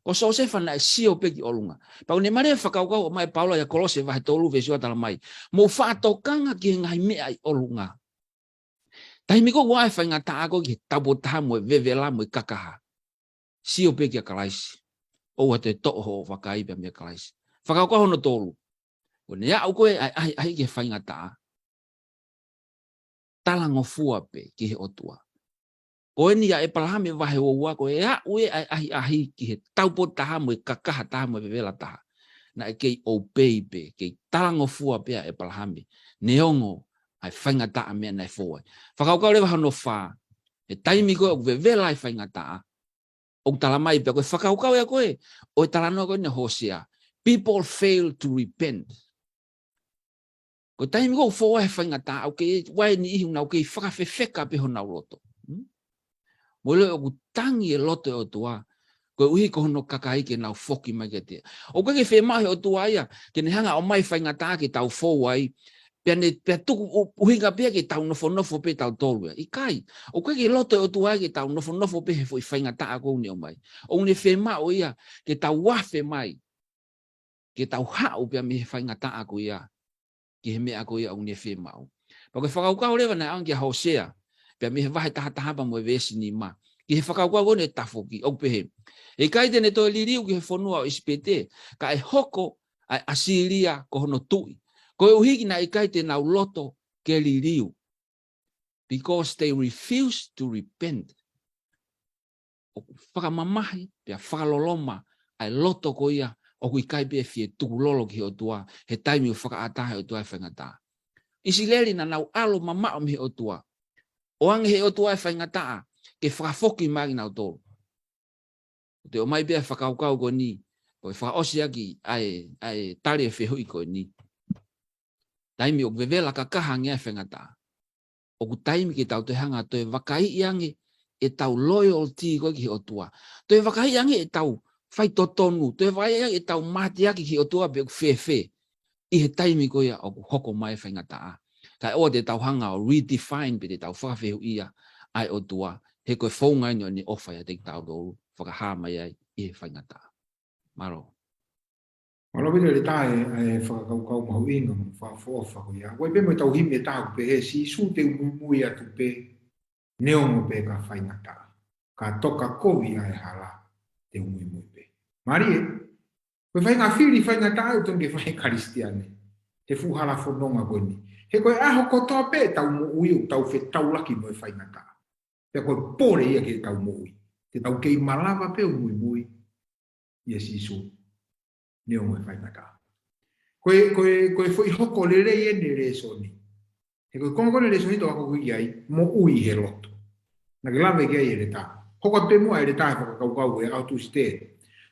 Ko Siosefa naʻe sio pē ki ʻolunga. Pea ʻoku ne mālie e fakakaukau ʻomai ʻe Paula ʻia Kolose vahe tolu veesi ua, talamai, mou faʻa tokanga ki he ngaahi meʻa ʻi ʻolunga. Taimi ko ē ʻoku aʻu ai e faingataʻa ko ē ki he taupotu taha mo e vevela mo e kakaha, sio pē kia Kalaisi. ʻOua te toʻo hoʻo vakai pea mei a Kalaisi. Fakakaukau hono tolu, ko ʻene aʻu ko ē ʻa e ʻahiʻahi ki he faingataʻa, talangofua pē ki he ʻOtua. Ko eni ʻa ʻEpalahame vahe ua ua, ko e aʻu ē ʻa e ʻahiʻahi ki he taupotu taha mo e kakaha taha mo e vevela taha, naʻe kei obey pē, kei talangofua pē ʻa ʻEpalahame, neongo ʻa e faingataʻa meʻa naʻe fou ai. Fakakaukau leva hono fā, he taimi ko ē ʻoku vevela ai e faingataʻa, ʻoku talamai pē, ko e fakakaukau ia ko ē ʻo e talanoa ko eni ʻa Hōsea, people fail to repent. Ko e taimi ko ē ʻoku fou ai e faingataʻa, ʻoku kei ʻi ai e niʻihi ʻoku nau kei fakafefeka pē honau loto. Hmm? Mou ʻilo ʻoku tangi e loto e ʻOtua, koeʻuhi ko hono kakai ke nau foki mai kiate ia. ʻOku ʻikai ke fiemaʻu ʻe he ʻOtua ia ke ne hanga ʻo ʻomai e faingataʻa ke tau fou ai, pea ne, pea tuku ʻu-, ʻuhinga pē ia ke tau nofonofo pē tautolu ia. ʻIkai, ʻoku ʻikai ke loto e ʻOtua ia ke tau nofonofo pē he foʻi faingataʻa ko ē ʻoku ne ʻomai. ʻOku ne fiemaʻu ia ke tau afe mai, ke tau haʻu pea mei he faingataʻa ko ia ki he meʻa ko ia ʻoku ne fiemaʻu. Pea ko e fakakaukau leva naʻe ʻoange kia Hōsea, pea mei he vahe taha taha pea mo e veesi nima, ki he fakakaukau ko eni ʻo e tafoki, ʻoku pehē, ʻe ʻikai te ne toe liliu ki he fonua ʻo ʻIsipite, ka ʻe hoko ʻa e ʻAsīlia ko hono tuʻi, koeʻuhi naʻe ʻikai te nau loto ke liliu, because they refuse to repent. ʻOku fakamamahi pea fakaloloma ʻa e loto ko ia ʻoku ʻikai pē fie tukulolo ki he ʻOtua he taimi ʻoku fakaʻatā ʻe he ʻOtua e faingataʻa. ʻIsileli naʻa nau ʻalu ʻo mamaʻo mei he ʻOtua, ʻoange ʻe he ʻOtua e faingataʻa ke fakafoki mai kinautolu. ʻOku toe ʻomai pē ʻa e fakakaukau ko eni, ko e fakaʻosi ʻaki ʻa e, ʻa e tali e fehuʻi ko eni. Taimi ʻoku vevela kakaha ange ai e faingataʻa, ʻoku taimi ke tau toe hanga ʻo toe vakaiʻi ange ʻetau loyalty ko ē ki he ʻOtua. Toe vakaiʻi ange ʻetau faitotonu, toe vakaiʻi ange ʻetau mateaki ki he ʻOtua pe ʻoku fēfē. ʻi he taimi ko ia ʻoku hoko mai e faingataʻa. Kae ʻoua te tau hanga ʻo redefine pe te tau fakafehuʻia ʻa e ʻOtua, he ko e founga eni ʻo ʻene ʻofa ʻiate kitautolu, fakahā mai ai ʻi he faingataʻa. Mālō. Mālō ʻaupito ʻEletā e, e fakakaukau mahuʻinga mo fakaʻofoʻofa ko ia. ʻOku ʻi ai pē mo ʻetau himi ʻe taha ʻoku pehē, Sīsū te u muimui atu pē, neongo pē ka faingataʻa. Ka toka kovi ʻa e hala, te u muimui pē. Mālie, ko e faʻahinga fili faingataʻa ʻoku totonu ke fai ʻe he Kalisitiane he fuʻu hala fononga ko eni. He ko e ʻaho kotoa pē ʻetau moʻui ʻoku tau fetaulaki mo e faingataʻa. Pea ko e pole ia ki heʻetau moʻui. Te tau kei malava pē ʻo muimui ʻia Sīsū, neongo e faingataʻa. Ko e, ko e, ko e foʻi hoko lelei eni e lēsoni. He ko e konga ko eni e lēsoni ʻoku tau ako ki ai, moʻui he loto. Naʻa ke lave ki ai ʻEletā. Hoko atu pē muʻa ʻEletā he fakakaukau ʻo e ʻaho Tūsite.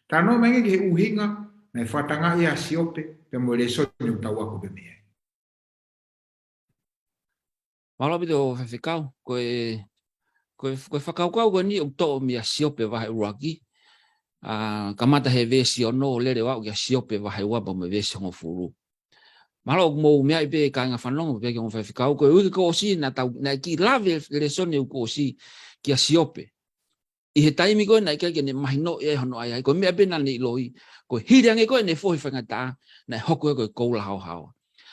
Talanoa mai angē ki he ʻuhinga naʻe fakatangaʻi ai ʻa Siope, pea mo e lēsoni ʻoku tau ako pē mei ai. Mālō ʻaupito Faifekau, ko e, ko e, ko e fakakaukau ko eni ʻoku toʻo mei a Siope vahe ʻuluaki, ʻa, kamata he veesi ono ʻo lele ʻo aʻu ki a Siope vahe ua pea mo e veesi hongofulu. Mālō ʻoku mou meaʻi pē kāinga fanongo pea ki he ongo faifekau, ko e uike kuo ʻosi naʻa tau, naʻe kiʻi lave e lēsoni ʻoku ʻosi ki a Siope. ʻI he taimi ko ē naʻe ʻikai ke ne mahinoʻi ai hono ʻai ai, ko e meʻa pē naʻa ne ʻiloʻi, ko e hili ange ko ē ʻene fohe faingataʻa, naʻe hoko ia ko e koula haohaoa.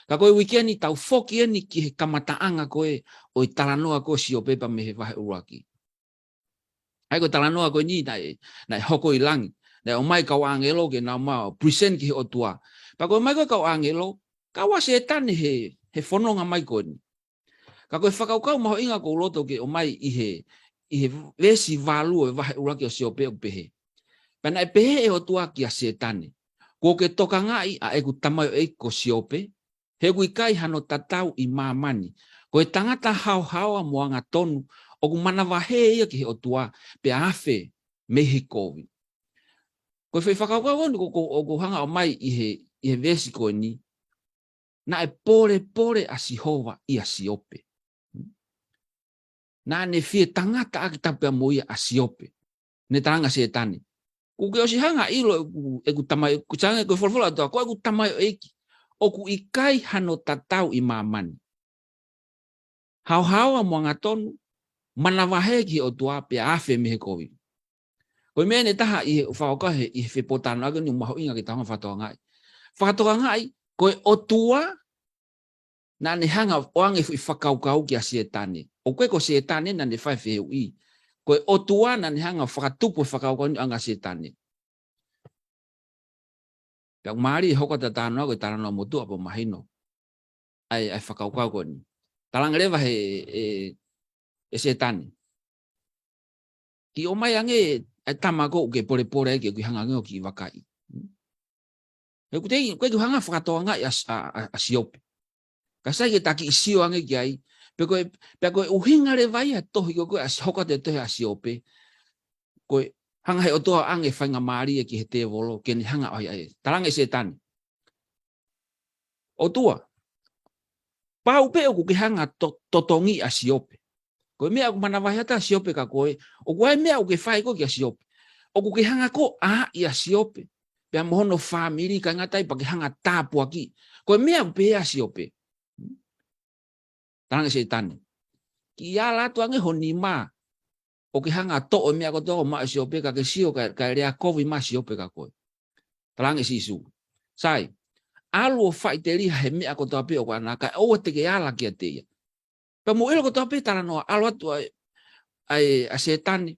Ka ko e uike ni tau foki eni ki he kamataʻanga ko ē ʻo e talanoa ko ē ʻo Siope pea mei he vahe ʻuluaki. ʻA ia ko e talanoa ko eni naʻe, naʻe hoko ʻi langi. Naʻe ʻomai e kau ʻāngelo ke nau ō mai ʻo present ki he ʻOtua. Pea ko e ō mai ko ē e kau ʻāngelo, kau ʻa Sētane he, he fononga mai ko eni. Ka ko e fakakaukau mahuʻinga ʻoku ou loto ke ʻomai ʻi he, ʻi he veesi valu ʻo e vahe ʻuluaki ʻo Siope ʻoku pehē. Pea naʻe pehē ʻe he ʻOtua kia Sētane, kuo ke tokangaʻi ʻa ʻeku tamaioʻeiki ko Siope, he ʻoku ʻikai hano tatau ʻi māmani. Ko e tangata haohaoa mo angatonu, ʻoku manavahē ia ki he ʻOtua, pea afe mei he kovi. Ko e foʻi fakakaukau ko eni ʻoku, ʻoku, ʻoku hanga ʻo ʻomai ʻi he, ʻi he veesi ko eni. Naʻe polepole ʻa Sihova ʻia Siope. Naʻa ne fie tangataʻaki tapu pea mo ia ʻa Siope. Ne talaange ʻe Sētane, kuo ke ʻosi hanga ʻo ʻilo ʻeku, ʻeku tamai, ʻoku talaange ko e folofola ʻa e ʻOtua, ko ʻeku tamaioʻeiki. ʻOku ʻikai hano tatau ʻi māmani. Haohaoa mo angatonu, manavahē ki he ʻOtua pea afe mei he kovi. Ko e meʻa eni ʻe taha ʻi he fakakaukau he, ʻi he fepōtalanoaʻaki ni ʻoku mahuʻinga ke tau hanga ʻo fakatokangaʻi. Fakatokangaʻi, ko e ʻOtua naʻa ne hanga ʻo ʻoange e foʻi fakakaukau kia Sētane. ʻOku ʻikai ko Sētane naʻa ne fai e fehuʻi. Ko e ʻOtua naʻa ne hanga ʻo fakatupu e fakakaukau ni ʻo ʻoange kia Sētane. Pea ʻoku mālie e hoko atu e talanoa ko e talanoa motuʻa pea mahino ʻa e, ʻa e fakakaukau ko eni. Talaange leva ʻe he, ʻe, ʻe Sētane, kiʻi ō mai ange ʻa e tama ko ē ʻoku ke polepole ai ke u kiʻi hanga ange ʻo kiʻi vakai. He ʻoku teʻeki, ʻoku ʻikai ke u hanga ʻo fakatokangaʻi ʻa, ʻa, ʻa, ʻa Siope. Ka sai ke ta kiʻi sio ange ki ai, pea ko e, pea ko e ʻuhinga leva ia e tohi ko ē ʻa Si-, hoko atu e tohi ʻa Siope. Ko e hanga ʻe he ʻOtua ʻo ʻoange e faingamālie ki he tēvolo, ke ne hanga ʻo ʻai ai. Talaange ʻe Sētane, ʻOtua, pau pē ʻoku ke hanga ʻo to-, totongi ʻa Siope. Ko e meʻa ʻoku manavahē atu ai ʻa Siope kia koe, ʻoku ʻi ai e meʻa ʻoku ke fai koe kia Siope. ʻOku ke hanga koe ʻo ʻai ʻa Siope. Pea mo hono fāmili, ʻikai ngata ai pea ke hanga ʻo tāpuakiʻi. Ko e meʻa ʻoku pehē ʻa Siope. Talaange ʻe Sētane, kiʻi ala atu ange ho nima, ʻo ke hanga ʻo toʻo e meʻa kotoa ʻoku maʻu ʻe Siope, ka ke sio kae, kae lea kovi mai ʻa Siope kia koe. Talaange ʻe Sīsū, sai, ʻalu ʻo faʻiteliha he meʻa kotoa pē ʻoku ʻaʻana, kae ʻoua te ke ala kiate ia. Pea mou ʻilo kotoa pē e talanoa, ʻalu atu ʻa e, ʻa e, ʻa Sētane,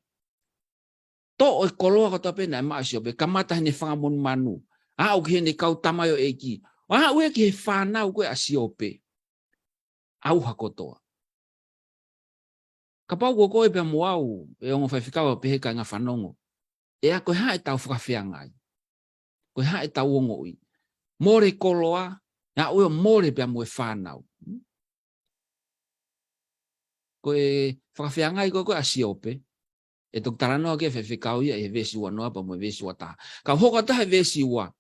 toʻo e koloa kotoa pē naʻe maʻu ʻe Siope, kamata heʻene fanga monumanu, aʻu ki heʻene kau tamaioʻeiki, aʻu ia ki he fānau ko ē ʻa Siope. ʻAuha kotoa. Kapau ko koe pea mo au, ʻe ongo faifekau, pehē kāinga fanongo, ʻe ʻa, ko e hā ʻetau fakafeangai? Ko e hā ʻetau ongoʻi? Mole koloa, aʻu ia ʻo mole pea mo e fānau. Ko e fakafeangai ko ē ko ē ʻa Siope, ʻe toki talanoa ki ai e faifekau ia ʻi he veesi ua noa pea mo e veesi ua taha. Ka u hoko atu he veesi ua.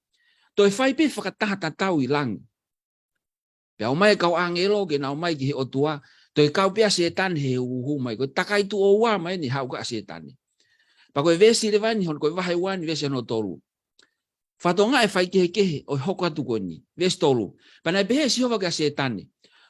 Toe fai pē fakataha tatau ʻi langi. Pea ō mai e kau ʻāngelo ke nau ō mai ki he ʻOtua, toe kau pē ʻa Sētane he huhu mai. Ko e takai tuʻo ua mai eni haʻu ko ē ʻa Sētane. Pea ko e veesi leva eni hono, ko e vahe ua eni veesi hono tolu. Fakatokangaʻi e faikehekehe ʻo e hoko atu ko eni. Veesi tolu. Pea naʻe pehē ʻe Sihova kia Sētane,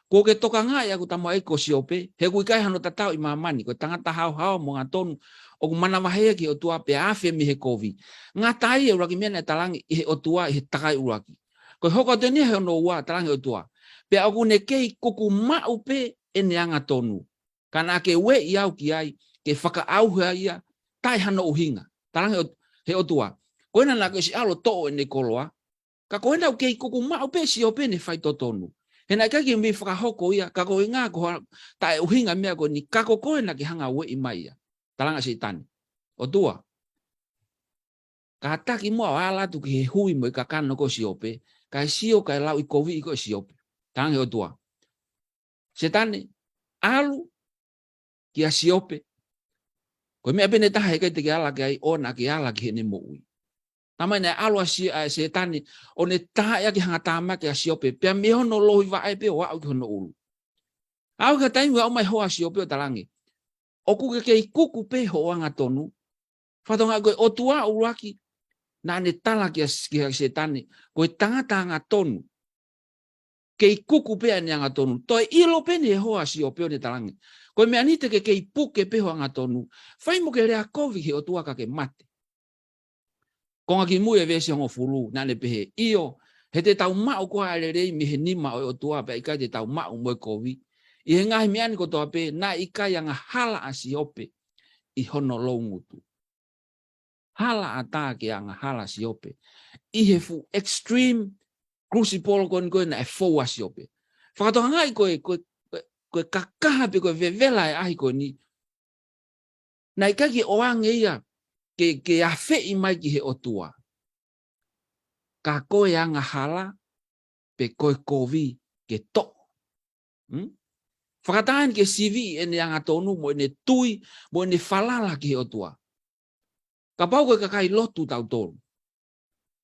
kuo ke tokangaʻi ʻa ʻeku tamai ko Siope, he ʻoku ʻikai hano tatau ʻi māmani, ko e tangata haohaoa mo angatonu, ʻoku manavahē ki he ʻOtua pea afe mei he kovi. Ngata ai e ʻuluaki meʻa naʻe talaange ʻe he ʻOtua ʻi he takai ʻuluaki. Ko e hoko atu eni he hono ua, talaange ʻe he ʻOtua, pea ʻoku ne kei kuku maʻu pē ʻene angatonu. Ka naʻa ke ueʻi au ki ai, ke fakaʻauha ia, taʻe hano ʻuhinga. Talaange ʻe he ʻOtua, ko ena naʻa ke ʻosi ʻalu ʻo toʻo ʻene koloa, ka ko ena ʻoku kei kuku maʻu pē ʻe Siope ʻene faitotonu. He naʻe ʻikai ke mei fakahoko ia, ka ko e ʻuhinga ko ha taʻe ʻuhinga meʻa ko eni, ka ko koe naʻa ke hanga ʻo ueʻi mai ia. Talaange ʻe Sētane, ʻOtua, kātaki muʻa ʻo ala atu ki he hui mo e kakano ko ē ʻo Siope, kae sio kae lauʻikoviʻi koe ʻe Siope. Talaange ʻe he ʻOtua, Sētane, ʻalu kia Siope. Ko e meʻa pē ʻe taha ʻe ʻikai te ke ala ki ai, ʻoua naʻa ke ala ki heʻene moʻui. Talamai naʻe ʻalu ʻa Sio-, ʻa Sētane, ʻo ne taaʻi ʻaki e hangatāmaki ʻa Siope, pea mei hono lohi vaʻe pē ʻo aʻu ki hono ʻulu. Aʻu ki he taimi ʻoku aʻu mai e hoa ʻo Siope ʻo talaange, ʻoku ke kei kuku pē hoʻo angatonu. Fakatokangaʻi ko e ʻOtua ʻuluaki naʻa ne tala kia, kia Sētane, ko e tangata angatonu. Kei kuku pē ʻene angatonu. Toe ʻilo pē ʻe he hoa ʻo Siope ʻo ne talaange, ko e meʻa ni te ke kei puke pē ho angatonu. Fai mo ke lea kovi ki he ʻOtua ka ke mate. Konga kimui e veesi hongofulu, naʻa ne pehē, ʻio, he te tau maʻu koā ʻa e lelei mei he nima ʻo e ʻOtua pea ʻikai te tau maʻu mo e kovi. ʻI he ngaahi meʻa ni kotoa pē, naʻe ʻikai angahala ʻa Siope ʻi hono loungutu. Hala ʻatā ke angahala ʻa Siope ʻi he fuʻu extreme crucible ko eni ko ē naʻe fou ai ʻa Siope. Fakatokangaʻi ko e, ko e, ko e, ko e kakaha pe ko e vevela e ʻahi ko eni. Naʻe ʻikai ke ʻoange ia ke, ke afeʻi mai ki he ʻOtua. Ka ko e angahala pe ko e kovi ke toʻo. Hmm? Fakataha eni ke siviʻi ʻene angatonu mo ʻene tui, mo ʻene falala ki he ʻOtua. Kapau ko e kakai lotu tautolu,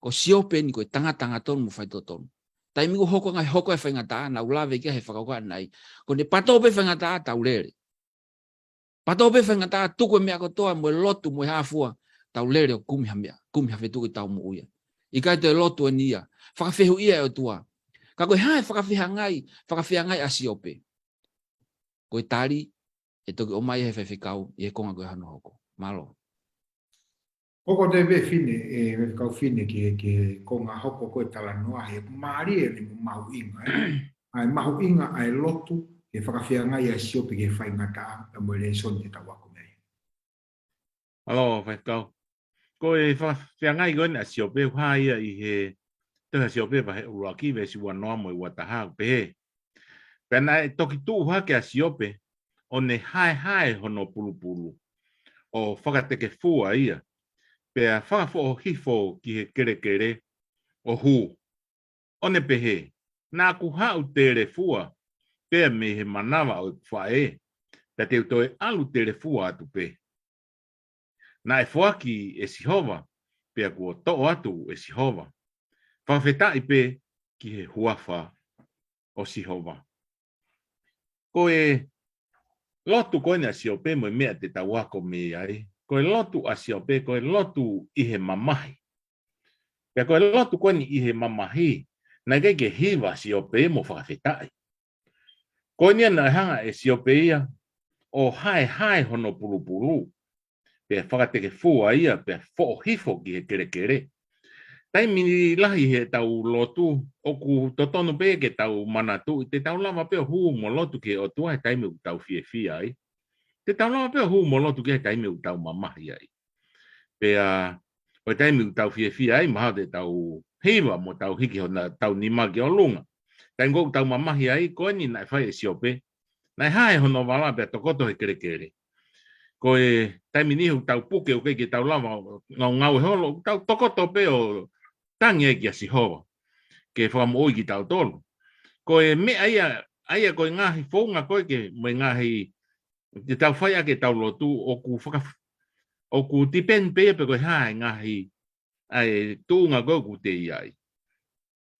ko Siope eni ko e tangata angatonu mo faitotonu. Taimi ʻoku hoko ai e ngaahi hoko ʻa e faingataʻa, naʻa ku lave ki ai he fakakaukau ʻanenai. Ko ʻene pato pē faingataʻa tau lele. Pato pē faingataʻa tuku e meʻa kotoa mo e lotu mo e hā fua, tau lele ʻo kumi ha meʻa, kumi ha fetuʻu ke tau moʻui ai. ʻIkai toe lotu eni ia, fakafehuʻia e ʻOtua. Ka ko e hā e fakafeangai, fakafeangai ʻa Siope. Ko e tali, ʻe toki ʻomai ʻe he faifekau, ʻi he konga ko ē hono hoko. Mālō. Hoko atu pē Fine, ʻe, Faifekau Fine ki he, ki he konga hoko ko ē talanoa, he ʻoku mālie eni mo mahuʻinga, ē. ʻA e mahuʻinga ʻa e lotu, he fakafeangai ʻa Siope ki he faingataʻa, pea mo e lēsoni te tau ako mei ai. Mālō, Faifekau. Ko e fakafeangai ko eni ʻa Siope, ʻoku hā ia ʻi he tohi ʻa Siope vahe ʻuluaki, veesi uanoa mo e uataha, ʻoku pehē. Pea naʻe toki tuʻu hake ʻa Siope, ʻo ne haehae hono pulupulu, ʻo fakatekefua ia, pea fakafoʻohifo ki he kelekele, ʻo hū. ʻO ne pehē, naʻa ku haʻu telefua, pea mei he manava ʻo ʻeku faʻē, pea te u toe ʻalu telefua atu pē. Naʻe foaki ʻe Sihova, pea kuo toʻo atu ʻe Sihova. Fakafetaʻi pē ki he huafa ʻo Sihova. Ko e lotu ko eni ʻa Siope mo e meʻa te tau ako mei ai. Ko e lotu ʻa Siope, ko e lotu ʻi he mamahi. Pea ko e lotu ko eni ʻi he mamahi, naʻe ʻikai ke hiva ʻa Siope mo fakafetaʻi. Ko eni naʻe hanga ʻe Siope ia ʻo haehae hono pulupulu, pea fakatekefua ia, pea foʻohifo ki he kelekele. Taimi lahi heʻetau lotu, ʻoku totonu pē ke tau manatuʻi, te tau lava pē ʻo hū mo lotu ki he ʻOtua he taimi ʻoku tau fiefia ai. Te tau lava pē ʻo hū mo lotu ki he taimi ʻoku tau mamahi ai. Pea, ʻo e taimi ʻoku tau fiefia ai, mahalo te tau hiva mo tau hiki hona tau nima ki ʻolunga. Taimi ʻoku tau mamahi ai, ko eni naʻe fai ʻe Siope. Naʻe hae hono vala pea tokoto he kelekele. Ko e taimi ni ʻoku tau puke ʻoku ʻikai ke tau lava ʻo ngaungaue holo, ʻoku tau tokoto pē ʻo tangi ai kia Sihova ke fakamoʻui kitautolu. Ko e meʻa ia, ʻa ia ko e ngaahi founga ko ē ke, mo e ngaahi te tau fai ʻaki ʻetau lotu, ʻoku faka-, ʻoku tipeni pē ia pe ko e hā e ngaahi, ʻa e tuʻunga ko ē ʻoku te ʻi ai.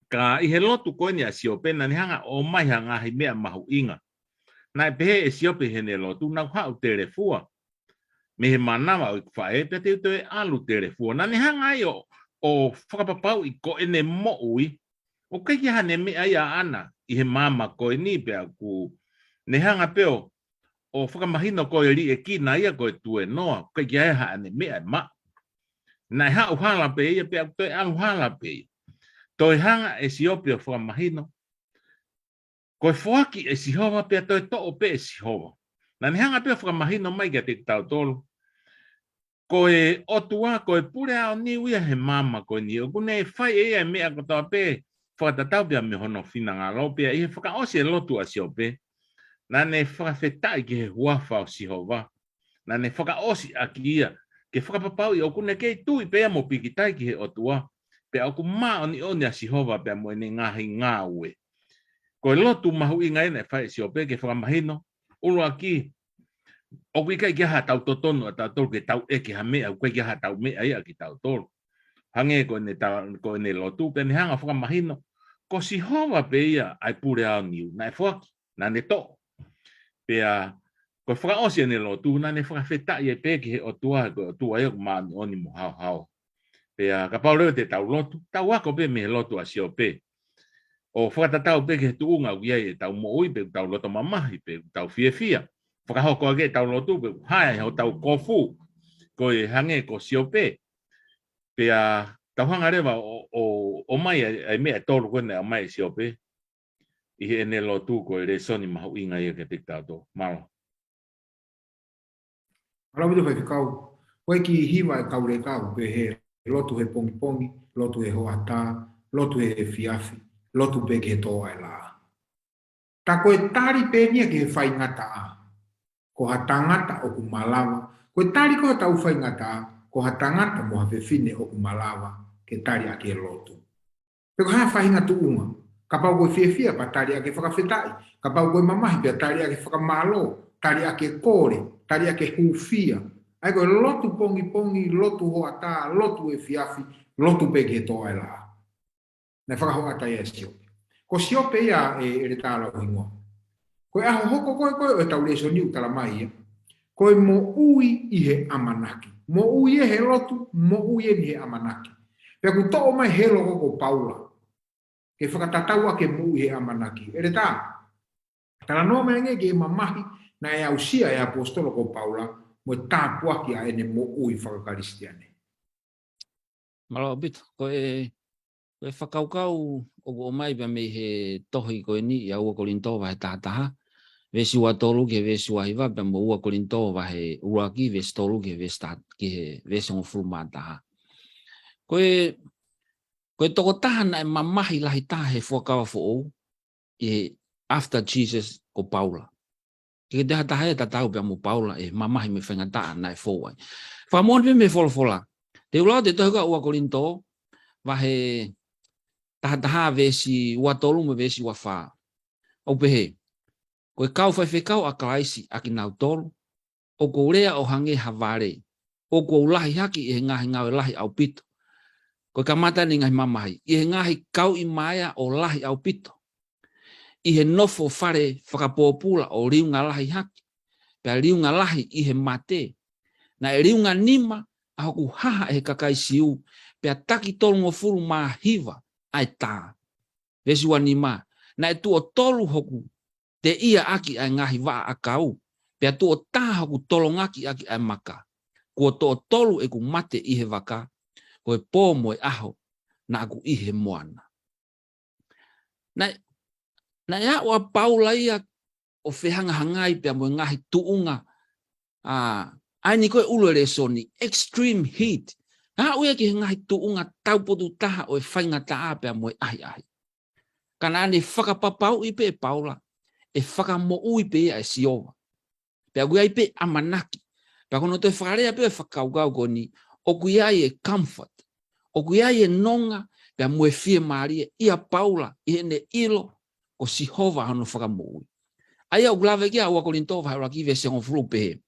Ka ʻi he lotu ko eni ʻa Siope naʻa ne hanga ʻo ʻomai ha ngaahi meʻa mahuʻinga. Naʻe pehē ʻe Siope heʻene lotu, naʻa ku haʻu telefua mei he manava ʻo ʻeku faʻē, pea te u toe ʻalu telefua. Naʻa ne hanga ai ʻo, ʻo fakapapauʻi ko ʻene moʻui, ʻoku ʻikai ke ʻi ai haʻane meʻa ia ʻaʻana ʻi he maama ko eni pea ʻoku ne hanga pē ʻo, ʻo fakamahino ko e liʻekina ia ko e tuēnoa, ʻoku ʻikai ke ʻi ai haʻane meʻa ʻe maʻu. Naʻe haʻu hala pē ia pea ʻoku toe ʻalu hala pē ia. Toe hanga ʻe Siope ʻo fakamahino ko e foaki ʻe Sihova pea toe toʻo pē ʻe Sihova. Naʻa ne hanga pē ʻo fakamahino mai kiate kitautolu ko e ʻOtua, ko e pule aoniu ia he maama ko eni. ʻOku ne fai ʻe ia e meʻa kotoa pē fakatatau pea mo hono finangalo. Pea ʻi he fakaʻosi e lotu ʻa Siope, naʻa ne fakafetaʻi ki he huafa ʻo Sihova. Naʻa ne fakaʻosi ʻaki ia ke fakapapauʻi ʻoku ne kei tui pē ia mo pikitai ki he ʻOtua, pea ʻoku māʻoniʻoni ʻa Sihova pea mo ʻene ngaahi ngāue. Ko e lotu mahuʻinga ia naʻe fai ʻe Siope ke fakamahino, ʻuluaki, ʻoku ʻikai ke ʻi ai haʻatau totonu ʻatautolu ke tau ʻeke ha meʻa, ʻoku ʻikai ke ʻi ai haʻatau meʻa ia kitautolu. Hangē ko ʻene tala, ko ʻene lotu, pea ne hanga ʻo fakamahino ko Sihova pē ia ʻa e pule aoniu, naʻe foaki, naʻa ne toʻo. Pea ko e fakaʻosi ʻene lotu, naʻa ne fakafetaʻi ai pē ki he ʻOtua, ko e ʻOtua ia ʻoku māʻoniʻoni mo haohaoa. Pea kapau leva te tau lotu, tau ako pē mei he lotu ʻa Siope, ʻo fakatatau pē ki he tuʻunga ʻoku ʻi ai ʻetau moʻui, pe ʻoku tau loto mamahi, pe ʻoku tau fiefia. Fakahoko ʻaki ʻetau lotu, pe ʻoku hā ʻi hotau kofu, ko e hangē ko Siope. Pea tau hanga leva ʻo, ʻo, ʻomai ʻa e, ʻa e meʻa ʻe tolu ko ē naʻe ʻomai ʻe Siope ʻi heʻene lotu, ko e lēsoni mahuʻinga ia kiate kitautolu. Mālō. Mālō ʻaupito Faifekau. Ko e kiʻi hiva ʻa e kau leka ʻoku pehē: lotu he pongipongi, lotu he hoʻatā, lotu he efiafi, lotu pē ki he tō ʻa e laʻā. Tā ko e tali pē eni ia ki he faingataʻa, ko ha tangata ʻoku malava. Ko e tali ko ē hotau faingataʻa, ko ha tangata mo ha fefine ʻoku malava ke tali ʻaki e lotu. Pe ko e hā e faʻahinga tuʻunga. Kapau ko e fiefia pea tali ʻaki e fakafetaʻi. Kapau ko e mamahi pea tali ʻaki e fakamālō, tali ʻaki e kole, tali ʻaki e hūfia. ʻA ia ko e lotu pongipongi, lotu hoʻatā, lotu efiafi, lotu pē ki he tō ʻa e laʻā. Naʻe fakahoʻata ia ʻe Siope. Ko Siope ia ʻe, ʻEletā Lauhingoa. Ko e ʻaho hoko ko ē ko ē ʻo ʻetau lēsoni ʻoku tala mai ia, ko e moʻui ʻi he ʻamanaki. Moʻui ē he lotu, moʻui eni he ʻamanaki. Pea ʻoku toʻo mai helo ko ē ko Paula ke fakatatau ʻaki e moʻui he ʻamanaki. ʻEletā, talanoa mai angē ki he mamahi naʻe aʻusia ʻe he ʻaposetolo ko Paula mo e tāpuaki ʻa ʻene moʻui faka-Kalisitiane. Mālō ʻaupito. Ko e, ko e fakakaukau ʻoku ʻomai pea mei he tohi ko eni ʻi he ua Kolinitō vahe taha taha, veesi ua tolu ki he veesi ua hiva, pea mo ua Kolinitō vahe ʻuluaki, veesi tolu ki he veesi taha, ki he veesi hongofulu mā taha. Ko e, ko e tokotaha naʻe mamahi lahi taha he Fuakava Foʻou, ʻi he after Jesus ko Paula. ʻIkai ke toe ha taha ia tatau pea mo Paula ʻi he mamahi mo e faingataʻa naʻe fou ai. Fakamoʻoni pē mei he folofola. Te u lau atu e tohi ko ē ua Kolinitō, vahe taha taha veesi ua tolu mo e veesi ua fā. ʻOku pehē: Ko e kau faifekau ʻa Kalaisi ʻa kinautolu, ʻoku ou lea ʻo hangē ha vale, ʻoku ou lahi hake ʻi he ngaahi ngāue lahi ʻaupito. Ko e kamata eni e ngaahi mamahi, ʻi he ngaahi kauʻi maea ʻo lahi ʻaupito, ʻi he nofo fale fakapōpula ʻo liunga lahi hake, pea liunga lahi ʻi he mate. Naʻe liunga nima ʻa hoku haha ʻe he kakai Siu, pea taki tolungofulu mā hiva ʻa e tā. Veesi ua nima: Naʻe tuʻo tolu hoku teʻia ʻaki ʻa e ngaahi vaʻa ʻakau, pea tuʻo taha hoku tolongaki ʻaki ʻa e maka. Kuo tuʻo tolu ʻeku mate ʻi he vaka, ko e pō mo e ʻaho naʻa ku ʻi he moana. Naʻe, naʻe aʻu ʻa Paula ia ʻo fehangahangai pea mo e ngaahi tuʻunga, ʻa, ʻa eni ko e ʻulu e lēsoni, extreme heat. Aʻu ia ki he ngaahi tuʻunga taupotu taha ʻo e faingataʻa pea mo e ʻahiʻahi. Ka naʻa ne fakapapauʻi pē ʻe Paula ʻe fakamoʻui pē ia ʻe Sihova. Pea ʻoku ʻi ai pē ʻamanaki. Pea ko hono toe fakalea pē ʻo e fakakaukau ko eni, ʻoku ʻi ai e comfort, ʻoku ʻi ai e nonga pea mo e fiemālie ʻia Paula ʻi heʻene ʻilo ko Sihova hono fakamoʻui. ʻA ia ʻoku lave ki ai ʻa ua Kolinitō vahe ʻuluaki veesi hongofulu, pehē: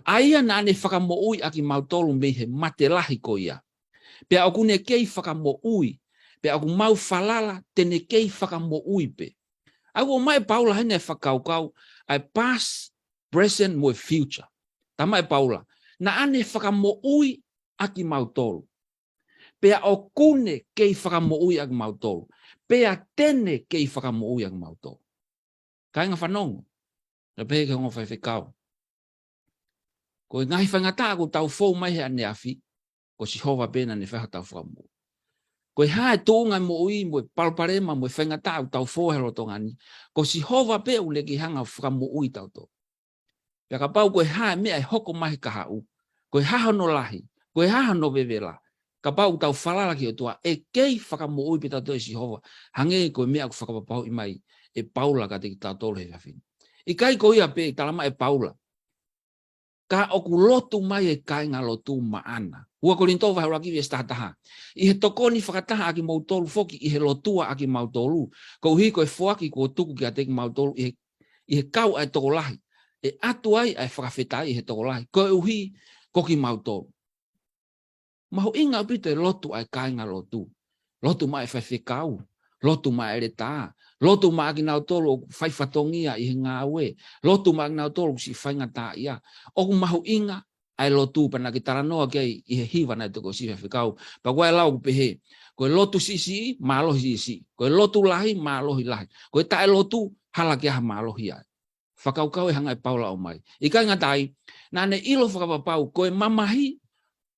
ʻA ia naʻa ne fakamoʻui ʻa kimautolu mei he mate lahi ko ia, pea ʻoku ne kei fakamoʻui, pea ʻoku mau falala te ne kei fakamoʻui pē. ʻA ia ʻoku ʻomai ʻe Paula heni e fakakaukau ʻa e past, present mo e future. Talamai ʻe Paula naʻa ne fakamoʻui ʻa kimautolu. pea ʻoku ne kei fakamoʻui ʻa kimautolu, pea te ne kei fakamoʻui ʻa kimautolu. Kāinga fanongo, naʻe pehē ki he ongo faifekau, ko e ngaahi faingataʻa ʻoku tau fou mai he ʻaneafi, ko Sihova pē naʻa ne fai hotau fakamoʻui. Ko e hā e tuʻunga moʻui mo e palopalema mo e faingataʻa ʻoku tau fou he lolotonga ni, ko Sihova pē ʻoku ne kei hanga ʻo fakamoʻui tautolu. Pea kapau ko e hā e meʻa ʻe hoko mai he kahaʻu, ko e hā hono lahi, ko e hā hono vevela, kapau ʻoku tau falala ki he ʻOtua, ʻe kei fakamoʻui pē tautolu ʻe Sihova, hangē ko e meʻa ʻoku fakapapauʻi mai ʻe Paula kiate kitautolu he efiafi ni. ʻIkai ko ia pē, talamai ʻe Paula, ka ʻoku lotu mai e kāingalotu maʻana. Ua Kolinitō vahe ʻuluaki veesi taha taha. ʻI he tokoni fakataha ʻa kimoutolu foki ʻi he lotua ʻa kimautolu, koeʻuhi ko e foaki kuo tuku kiate kimautolu ʻi he, ʻi he kau ʻa e tokolahi, ʻe ʻatu ai ʻa e fakafetaʻi ʻi he tokolahi, koeʻuhi ko kimautolu. Mahuʻinga ʻaupito e lotu ʻa e kāingalotu. Lotu maʻa e faifekau, lotu maʻa e ʻeletā, lotu maʻa kinautolu ʻoku fai fatongia ʻi he ngāue, lotu maʻa kinautolu ʻoku siʻi faingataʻaʻia. ʻOku mahuʻinga ʻa e lotu, pea naʻa ke talanoa ki ai ʻi he hiva naʻe toki ʻosi, faifekau. Pea ko e lau ʻoku pehē, ko e lotu siʻisiʻi, mālohi siʻisiʻi. Ko e lotu lahi, mālohi lahi. Ko e taʻelotu, hala ke ʻi ai ha mālohi ai. Fakakaukau ʻe hanga ʻe Paula ʻo ʻomai. ʻIkai ngata ai, naʻa ne ʻilo fakapapau ko e mamahi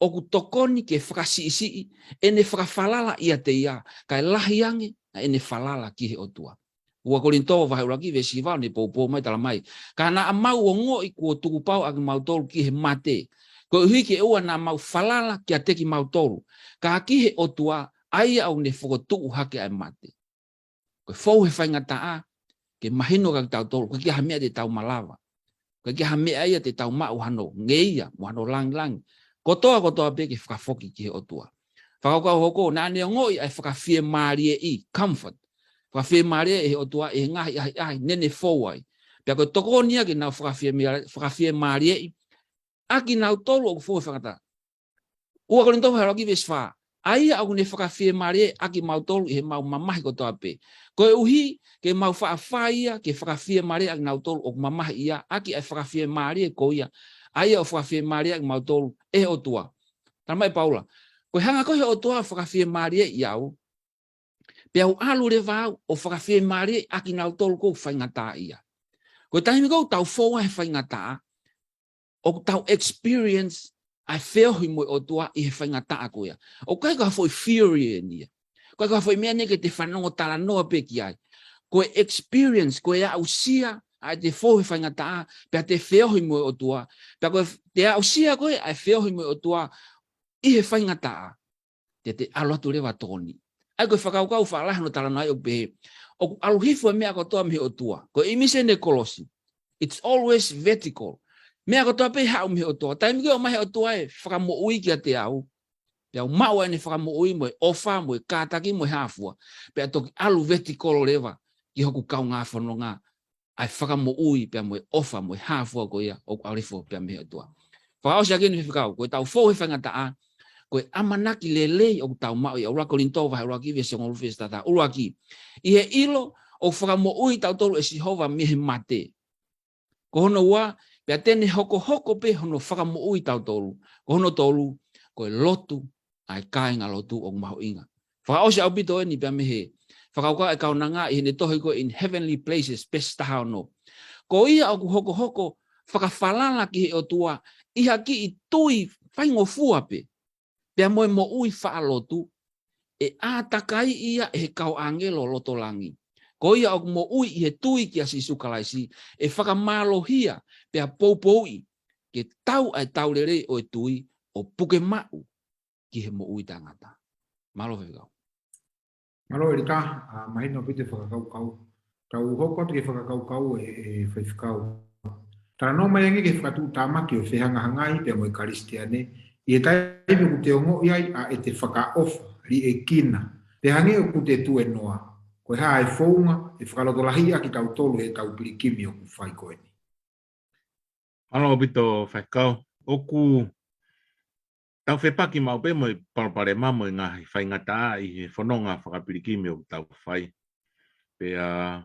ʻoku tokoni ke fakasiʻisiʻi ʻene fakafalala ʻiate ia, kae lahi ange ʻa ʻene falala ki he ʻOtua. Ua Kolinitō vahe ʻuluaki veesi hiva, ʻo ne poupou mai, talamai, ka naʻa mau ongoʻi kuo tukupau ʻa kimautolu ki he mate, koeʻuhi ke ʻoua naʻa mau falala kiate kimautolu, ka ki he ʻOtua, ʻa ia ʻoku ne fokotuʻu hake ʻa e mate. Ko e fou he faingataʻa, ke mahino kiate kitautolu, ʻoku ʻikai ha meʻa te tau malava. ʻOku ʻikai ha meʻa ia te tau maʻu hano ngeia mo hano langilangi. Kotoa kotoa pē ke fakafoki ki he ʻOtua. Fakakaukau hoko, naʻa ne ongoʻi ʻa e fakafiemālieʻi, comfort. Fakafiemālie ʻe he ʻOtua ʻi he ngaahi ʻahiʻahi naʻa ne fou ai. Pea ko e tokoni ia ke nau fakafie-, fakafiemālieʻi ʻa kinautolu ʻoku fou he faingataʻa. Ua Kolinitō vahe ʻuluaki veesi fā. ʻA ia ʻoku ne fakafiemālie ʻa kimautolu ʻi heʻemau mamahi kotoa pē, koeʻuhi ke mau faʻa fai ia ke fakafiemālie ʻa kinautolu ʻoku mamahi ia ʻaki ʻa e fakafiemālie ko ia, ʻa ia ʻoku fakafiemālie ʻa kimautolu ʻe he ʻOtua. Talamai ʻe Paula, ko e hanga ko ē ʻe he ʻOtua ʻo fakafiemālieʻi au, pea u ʻalu leva au ʻo fakafiemālie ʻa kinautolu ʻoku faingataʻaʻia. Ko e taimi ʻoku tau fou ai he faingataʻa, ʻoku tau experience ʻa e feohi mo e ʻOtua ʻi he faingataʻa ko ia. ʻOku ʻikai ko ha foʻi theory eni ia. ʻOku ʻikai ko ha foʻi meʻa eni ke te fanongo talanoa pē ki ai. Ko e experience, ko e aʻusia ʻa e te fou he faingataʻa, pea te feohi mo e ʻOtua. Pea ko e te aʻusia ko ē ʻa e feohi mo e ʻOtua ʻi he faingataʻa, te te ʻalu atu leva ʻo tokoni. ʻA ia ko e fakakaukau faʻa lahi hono talanoa ai ʻoku pehē, ʻoku ʻalu hifo e meʻa kotoa mei he ʻOtua. Ko e ʻīmisi eni e kolosi. It's always vertical. Meʻa kotoa pē haʻu mei he ʻOtua. Taimi ko ē ʻomai he ʻOtua e fakamoʻui kiate au, pea u maʻu ʻene fakamoʻui mo e ʻofa mo e kātaki mo e hā fua, pea toki ʻalu vertical leva ki hoku kaungā fononga, ʻa e fakamoʻui pea mo e ʻofa mo e hā fua ko ia ʻoku ʻalu hifo pea mei he ʻOtua. Fakaʻosi ʻaki eni, faifekau, ko e tau fou he faingataʻa, ko e ʻamanaki lelei ʻoku tau maʻu ʻi he ua Kolinitō vahe ʻuluaki veesi hongofulu veesi taha taha. ʻUluaki, ʻi he ʻilo ʻoku fakamoʻui tautolu ʻe Sihova mei he mate. Ko hono ua, pea te ne hokohoko pē hono fakamoʻui tautolu. Ko hono tolu, ko e lotu ʻa e kāingalotu ʻoku mahuʻinga. Fakaʻosi ʻaupito eni pea mei he fakakaukau ʻa e kaunanga ʻi heʻene tohi ko ē In Heavenly Places, peesi taha ono. Ko ia ʻoku hokohoko fakafalala ki he ʻOtua ʻi ha kiʻi tui faingofua pē, pea mo e moʻui faʻa lotu, ʻe ʻātakaiʻi ia ʻe he kau ʻāngelo loto langi. Ko ia ʻoku moʻui ʻi he tui kia Sīsū Kalaisi, ʻe fakamālohia pea poupouʻi ke tau ʻa e tau lelei ʻo e tui ʻo puke maʻu ki he moʻui taʻengata. Mālō faifekau. Mālō ʻEletā, ʻa, mahino ʻaupito e fakakaukau. Tau hoko atu ki he fakakaukau ʻe, ʻe faifekau. Talanoa mai ange ki he fakatuʻutāmaki ʻo e fehangahangai pea mo e Kalisitiane, ʻi he taimi ʻoku te ongoʻi ai ʻa e te fakaʻofa, liʻekina, pe hangē ʻoku te tuēnoa. Ko e hā e founga ʻe fakalotolahiʻi ʻaki kitautolu ʻe he tau pilikimi ʻoku fai ko eni? Mālō ʻaupito faifekau. ʻOku tau fepaki maʻu pē mo e palopalema mo e ngaahi faingataʻa ʻi he fononga fakapilikimi ʻoku tau fai. Pea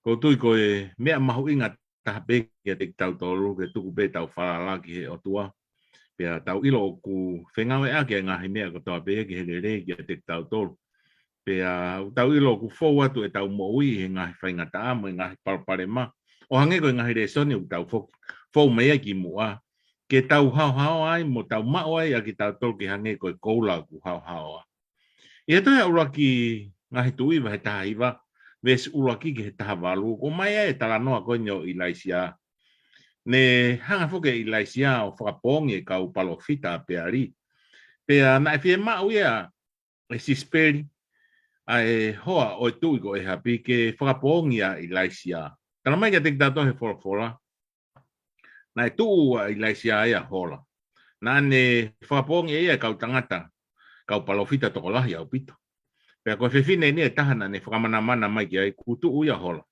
ʻoku ou tui ko e meʻa mahuʻinga taha pē kiate kitautolu ke tuku pē tau falala ki he ʻOtua. Pea tau ʻilo ʻoku fengāueʻaki e ngaahi meʻa kotoa pē ki he lelei kiate kitautolu. Pea ʻoku tau ʻilo ʻoku fou atu ʻetau moʻui he ngaahi faingataʻa mo e ngaahi palopalema. ʻO hangē ko e ngaahi lēsoni ʻoku tau fo-, fou mai ai ki muʻa. Ke tau haohaoa ai mo tau maʻu ai ʻa kitautolu ke hangē ko e koula ʻoku haohaoa. ʻI he tohi ʻa ʻUluaki Ngaahi Tuʻi vahe taha hiva, veesi ʻuluaki ki he taha valu, ʻoku ʻomai ai e talanoa ko eni ʻo ʻIlaisiā. Ne hanga foki ʻe ʻIlaisiā ʻo fakapoongi e kau palōfita ʻa Peali. Pea naʻe fiemaʻu ia ʻe Sisipeli, ʻa e hoa ʻo e tuʻi ko ʻĒhapi, ke fakapoongi ʻa ʻIlaisiā. Talamai kiate kitautolu he folofola, naʻe tuʻu ʻa ʻIlaisiā ia ʻo hola. Naʻa ne fakapoongi ʻe ia e kau tangata, kau palōfita tokolahi ʻaupito. Pea ko e fefine eni ʻe taha naʻa ne fakamanamana mai ki ai, kuo tuʻu ia ʻo hola.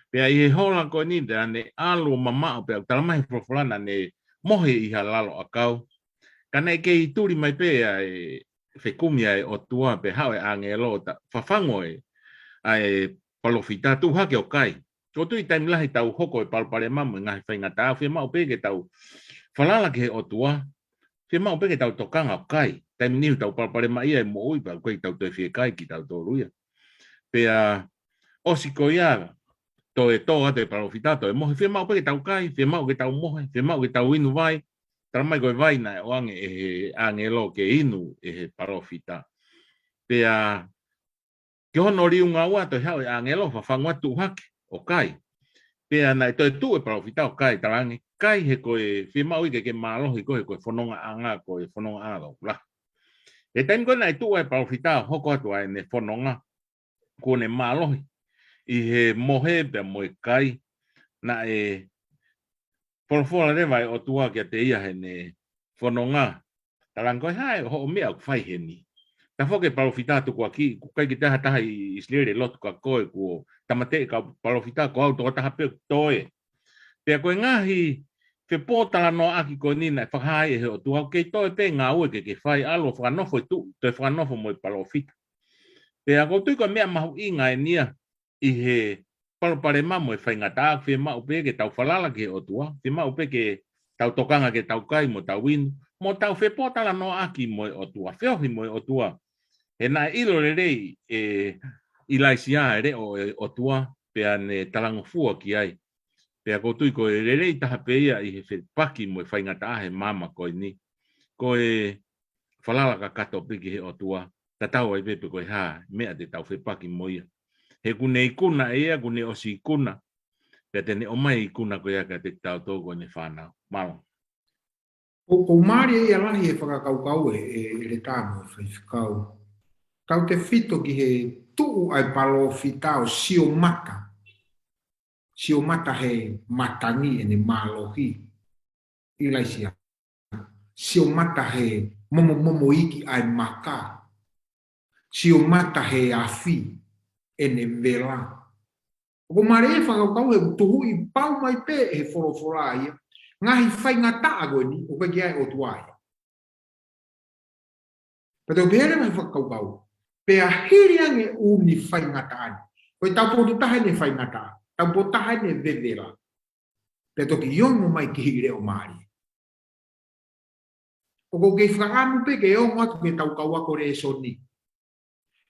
Pea ʻi he hola ko eni naʻa ne ʻalu ʻo mamaʻo, pea ʻoku talamai he folofola naʻa ne mohe ʻi ha lalo ʻakau. Ka naʻe kei tuli mai pē ʻa e fekumi ʻa e ʻOtua, pea haʻu e ʻāngelo ʻo ta-, fafangu e, ʻa e palōfita, tuʻu hake ʻo kai. ʻOku ou tui taimi lahi tau hoko he palopalema mo e ngaahi faingataʻa, fiemaʻu pē ke tau falala ki he ʻOtua, fiemaʻu pē ke tau tokanga ʻo kai. Taimi niʻihi ʻoku tau palopalemaʻia e moʻui pea ʻoku ʻikai ke tau toe fie kai kitautolu ia. Pea ʻosi ko ia, toe tō atu e palōfita, toe mohe, fiemaʻu pē ke tau kai, fiemaʻu ke tau mohe, fiemaʻu ke tau inu vai, talamai ko e vai naʻe ʻoange ʻe he ʻāngelo ke inu ʻe he palōfita. Pea ki hono liunga ua toe haʻu e ʻāngelo fafangu atu, tuʻu hake ʻo kai. Pea naʻe toe tuʻu e palōfita ʻo kai, talaange, kai he ko e fiemaʻu ia ke ke mālohi koe he ko e fonongaʻanga, ko e fonongaʻanga ʻoku lahi. He taimi ko ē naʻe tuʻu ai e palōfita ʻo hoko atu ʻa ʻene fononga, kuo ne mālohi ʻi he mohe pea mo e kai, naʻe folofola leva e ʻOtua kiate ia heʻene fononga. Talaange, ko e hā e hoʻo meʻa ʻoku fai heni? Tafoki e palōfita tukuakiʻi, ʻoku ʻikai ke toe ʻi ai ha taha ʻi ʻIsileli ʻe lotu kia koe, kuo tāmateʻi e kau palōfita, ko au tokotaha pē ʻoku toe. Pea ko e ngaahi fepōtalanoaʻaki ko eni naʻe fakahā ai ʻe he ʻOtua, ʻoku kei toe pē ngāue ke ke fai, ʻalu ʻo fakanofo e tuʻi, toe fakanofo mo e palōfita. Pea ʻoku ou tui ko e meʻa mahuʻinga eni ia ʻi he palopalema mo e faingataʻa, fiemaʻu pē ke tau falala ki he ʻOtua, fiemaʻu pē ke tau tokanga ke tau kai mo tau inu, mo tau fepōtalanoaʻaki mo e ʻOtua, feohi mo e ʻOtua. He naʻe ʻilo lelei ʻe ʻIlaisiā e leʻo ʻo e ʻOtua, pea ne talangofua ki ai. Pea ʻoku ou tui ko e lelei taha pē ia ʻi he fepaki mo e faingataʻa he māmani ko eni, ko e falala kakato pē ki he ʻOtua, tatau ai pē pe ko e hā e meʻa te tau fepaki mo ia. He kuo ne ikuna ʻe ia, kuo ne ʻosi ikuna, pea te ne ʻomai e ikuna ko ia kiate kitautolu ko ʻene fānau. Mālō. ʻOku, ʻoku mālie ia lahi e fakakaukau ē, ē, ʻEletā mo e faifekau. Tautefito ki he tuʻu ʻa e palōfita ʻo sio mata. Sio mata he matangi ʻene mālohi ʻIlaisiā. Sio mata he momomomo iiki ʻa e maka. Sio mata he afi ʻene vela. ʻOku mālie e fakakaukau he ʻoku tuhuʻi pau mai pē ʻe he folofola ia ngaahi faingataʻa ko eni, ʻoku ʻikai ke ʻi ai e ʻOtua ia. Pea te u pehē leva he fakakaukau, pea hili ange ʻū ni faingataʻa ni. Ko e taupotu taha eni e faingataʻa, taupotu taha eni e vevela. Pea toki ongo mai e kihiʻi leʻo mālie. ʻOku ou kei fakaʻamu pē ke ongo atu ke tau kau ako lēsoni.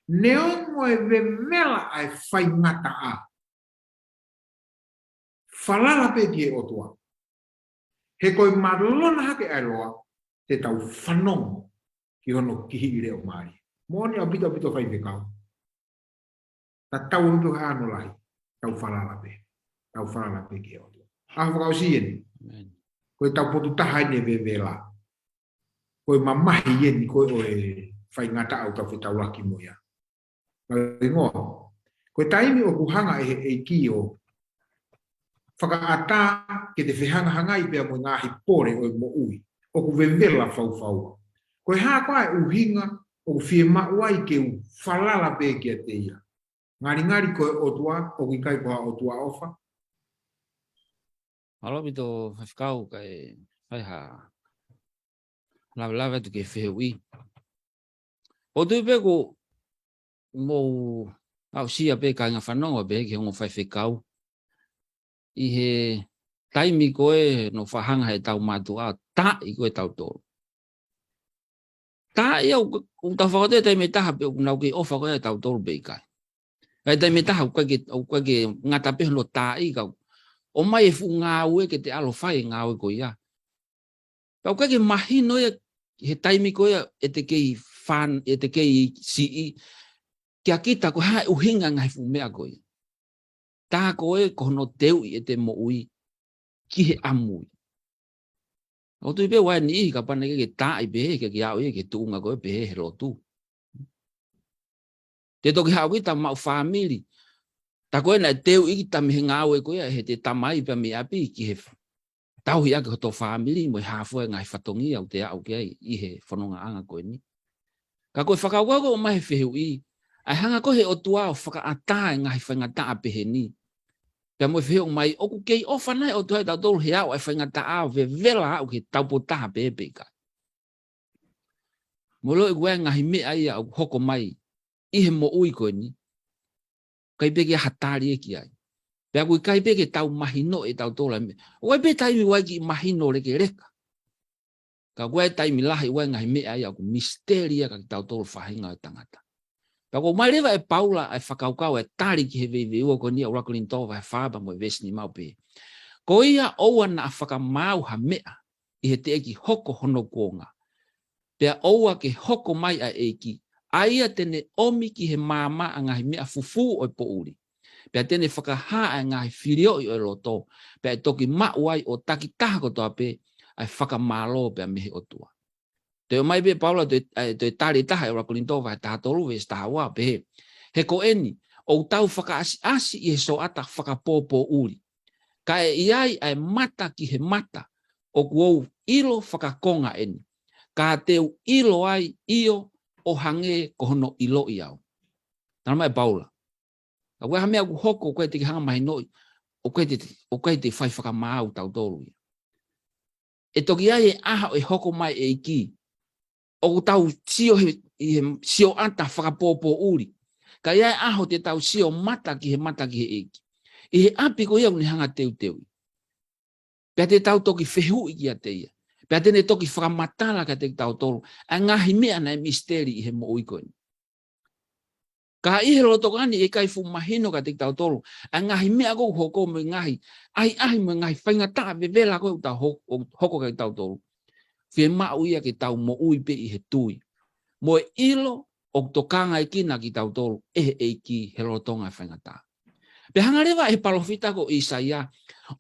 Neongo e vevela ʻa e faingataʻa, falala pē ki he ʻOtua. He ko e mālōlō na hake ʻa e loa, te tau fanongo ki hono kihiʻi leʻo mālie. Moʻoni ʻaupito ʻaupito faifekau. Tatau ai pē pe ko e hā hono lahi, tau falala pē. Tau falala pē ki he ʻOtua. ʻA e fakaʻosi eni. ʻĒmeni. Ko e taupotu taha eni e vevela. Ko e mamahi eni ko ē ʻo e faingataʻa ʻoku tau fetaulaki mo ia. Ka ingoa, ko e taimi ʻoku hanga ʻe he ʻEiki ʻo fakaʻatā ke te fehangahangai pea mo e ngaahi pole ʻo e moʻui, ʻoku vevela faufaua. Ko e hā koā e ʻuhinga ʻoku fiemaʻu ai ke u falala pē kiate ia? Ngalingali ko e ʻOtua, ʻoku ʻikai ko ha ʻOtua ʻofa. Mālō ʻaupito faifekau kae fai ha lavelave atu ki he fehuʻi. ʻOku ou tui pē kuo mou aʻusia pē kāinga fanongo pē ki he ongo faifekau ʻi he taimi ko ē naʻe fakahanga ʻe heʻetau mātuʻa, taaʻi ko ē tautolu. Taaʻi au, ʻoku tau fakatē taimi ʻe taha pe ʻoku nau kei ʻofa ko ē ʻa tautolu pe ʻikai. ʻIkai taimi ʻe taha, ʻoku ʻikai ke, ʻoku ʻikai ke ngata pē hono taaʻi ka ʻomai e fuʻu ngāue ke te ʻalu ʻo fai e ngāue ko ia. Ka ʻoku ʻikai ke mahino ia he taimi ko ia ʻete kei fan, ʻete kei siʻi, kia kita ko e hā e ʻuhinga ngaahi fuʻu meʻa ko ia. Tā ko ē ko hono teuʻi ʻete moʻui ki he ʻamui. ʻOku tui pē ʻoku ʻi ai e niʻihi kapau naʻe ʻikai ke taaʻi pehē, ke ke aʻu ia ki he tuʻunga ko ē pehē he lotu. Te toki haʻu kita maʻu fāmili. Tā ko ē naʻe teuʻi kita mei he ngāue ko ia ʻe heʻete tamai pea mei ʻapi ki he tauhi ʻaki hoto fāmili mo e hā fua e ngaahi fatongia ʻoku te aʻu ki ai ʻi he fonongaʻanga ko eni. Ka ko e fakakaukau ko ē ʻomai he fehuʻi, ʻa e hanga ko ē he ʻOtua ʻo fakaʻatā e ngaahi faingataʻa pehē ni. Pea mo e fehuʻi mai, ʻoku kei ʻofa nai ʻOtua ʻia tautolu he aʻu ʻa e faingataʻa ʻo vevela aʻu ki he taupotu taha pē pe ʻikai. Mou ʻilo ʻoku ʻi ai e ngaahi meʻa ia ʻoku hoko mai ʻi he moʻui ko eni. ʻIkai pē ke ʻi ai ha tali ia ki ai. Pea ʻoku ʻikai pē ke tau mahinoʻi ʻe tautolu ʻa e meʻa. ʻOku ʻi ai pē taimi ʻoku ʻikai ke mahino lekeleka. Ka ʻoku ʻi ai e taimi lahi ʻoku ʻi ai e ngaahi meʻa ia ʻoku misiteli ia kia kitautolu faʻahinga ʻo e tangata. Pea ʻoku ʻomai leva ʻe Paula ʻa e fakakaukau ʻa e tali ki he veiveiua ko eni ʻa ʻuluaki Kolinitō vahe fā pea mo e veesi nima ʻo pehē. Ko ia ʻoua naʻa fakamaau ha meʻa ʻi he teʻeki hoko hono kuonga. Pea ʻoua ke hoko mai ʻa e ʻEiki, ʻa ia te ne ʻomi ki he maama ʻa e ngaahi meʻa fufū ʻo e poʻuli. Pea te ne fakahā ʻa e ngaahi filioʻi ʻo e loto, pea ʻe toki maʻu ai ʻo takitaha kotoa pē ʻa e fakamālō pea mei he ʻOtua. Toe ʻomai pē ʻe Paula toe, ʻe, toe tali ʻe taha ʻi he ʻuluaki Kolinitō vahe taha tolu veesi taha ua ʻo pehē. He ko eni, ʻoku tau fakaʻasiʻasi ʻi he sioʻata fakapōpōʻuli. Ka ʻe ʻi ai ʻa e mata ki he mata, ʻoku ou ʻilo fakakonga eni. Ka te u ʻilo ai ʻio ʻo hangē ko hono ʻiloʻi au. Talamai ʻe Paula. Ka ʻoku ʻi ai ha meʻa ʻoku hoko, ʻoku ʻikai te ke hanga mahinoʻi, ʻoku ʻikai te, ʻoku ʻikai te fai fakamaau tautolu ia. ʻE toki ʻi ai e ʻaho ʻe hoko mai e ʻEiki. ʻOku tau sio he, ʻi he sioʻata fakapōpōʻuli. Ka ʻi ai e ʻaho te tau sio mata ki he mata ki he ʻEiki. ʻI he ʻapi ko ia ʻoku ne hanga teuteuʻi. Pea te tau toki fehuʻi kiate ia. Pea te ne toki fakamatala kiate kitautolu ʻa e ngaahi meʻa naʻe misiteli ʻi he moʻui ko eni. Ka ʻi he lolotonga ni ʻe ʻikai fuʻu mahino kiate kitautolu ʻa e ngaahi meʻa ʻoku hoko mo e ngaahi ʻahiʻahi mo e ngaahi faingataʻa vevela ko ē ʻoku tau ho-, ʻoku hoko kiate kitautolu. Fiemaʻu ia ke tau moʻui pē ʻi he tui mo e ʻilo ʻoku tokangaekina kitautolu ʻe he ʻEiki he lolotonga e faingataʻa. Pea hanga leva ʻe he palōfita ko ʻĪsaia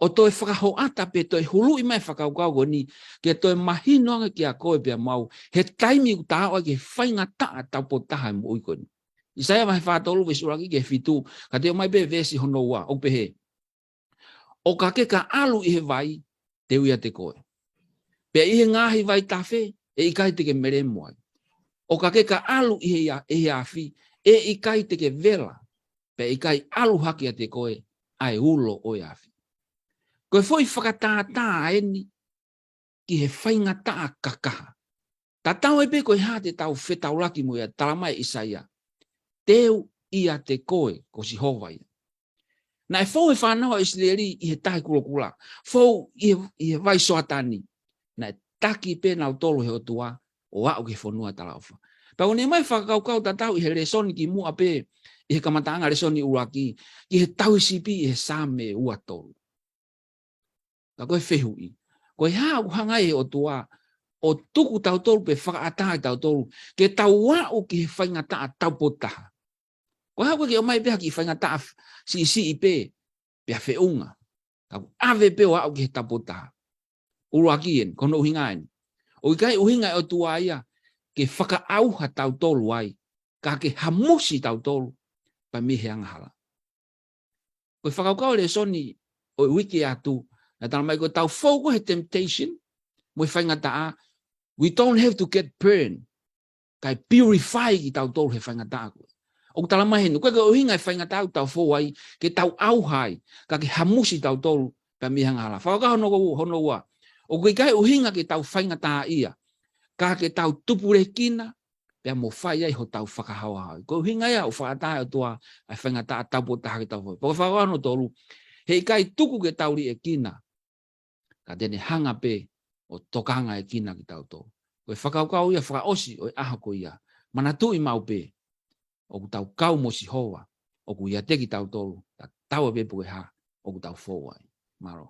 ʻo toe fakahoʻata pe toe huluʻi mai e fakakaukau ko eni ke toe mahino ange kia koe pea mo au he taimi ʻoku ta aʻu ai ki he faingataʻa taupotu taha e moʻui ko eni. ʻĪsaia vahe fā tolu veesi ʻuluaki ki he fitu, ka te u ʻomai pē veesi hono ua, ʻoku pehē. ʻO ka ke ka ʻalu ʻi he vai, te u ʻiate koe. Pea ʻi he ngaahi vaitafe, ʻe ʻikai te ke melemo ai. ʻO ka ke ka ʻalu ʻi he ia-, ʻi he afi, ʻe ʻikai te ke vela. Pea ʻe ʻikai ʻalu hake ʻiate koe ʻa e ulo ʻo e afi. Ko e foʻi fakatātā eni ki he faingataʻa kakaha. Tatau ai pē ko e hā te tau fetaulaki mo ia, talamai ʻe ʻĪsaia. Te u ʻiate koe, ko Sihova ia. Naʻe fou e fānau ʻa ʻIsileli ʻi he tahi kulokula. Fou ʻi he, ʻi he vai Soatani. Naʻe taki pē nautolu ʻe he ʻOtua ʻo aʻu ki he fonua talaʻofa. Pea ʻoku ne ʻomai e fakakaukau tatau ʻi he lēsoni kimuʻa pē, ʻi he kamataʻanga lēsoni ʻuluaki, ki he tauhi sipi ʻi he Saame ua tolu. Ka ko e fehuʻi. Ko e hā ʻoku hanga ai ʻe he ʻOtua ʻo tuku tautolu pe fakaʻatā kitautolu ke tau aʻu ki he faingataʻa taupotu taha. Ko e hā ʻoku ʻikai ke ʻomai pē ha kiʻi faingataʻa f-, siʻisiʻi pē, pea feʻunga. Ka ʻoku ʻave pē ʻo aʻu ki he taupotu taha. ʻUluaki eni, ko hono ʻuhinga eni. ʻOku ʻikai ʻuhinga ʻe he ʻOtua ia ke fakaʻauha tautolu ai, ka ke hamusi tautolu pea mei he angahala. Ko e fakakaukau lēsoni ʻo e uike atu, naʻe talamai ko ʻetau fou ko ē he temptation, mo e faingataʻa, we don't have to get burned. Kae purify kitautolu he faingataʻa ko ē. ʻOku talamai heni, ʻoku ʻikai ke ʻuhinga e faingataʻa ʻoku tau fou ai, ke tau ʻauha ai, ka ke hamusi tautolu pea mei he angahala. Fakakaukau hono, hono ua. ʻOku ʻikai ʻuhinga ke tau faingataʻaʻia, ka ke tau tupulekina, pea mo fai ai hotau fakahaohaoa. Ko e ʻuhinga ia ʻoku fakaʻatā ʻe he ʻOtua ʻa e faingataʻa taupotu taha ke tau fou ai. Pea ko e fakakaukau hono tolu, he ʻikai tuku ke tau liʻekina, ka te ne hanga pē ʻo tokangaekina kitautolu. Ko e fakakaukau ia fakaʻosi ʻo e ʻaho ko ia. Manatuʻi maʻu pē, ʻoku tau kau mo Sihova, ʻoku ʻiate kitautolu, tatau ai pē pe ko e hā ʻoku tau fou ai. Mālō.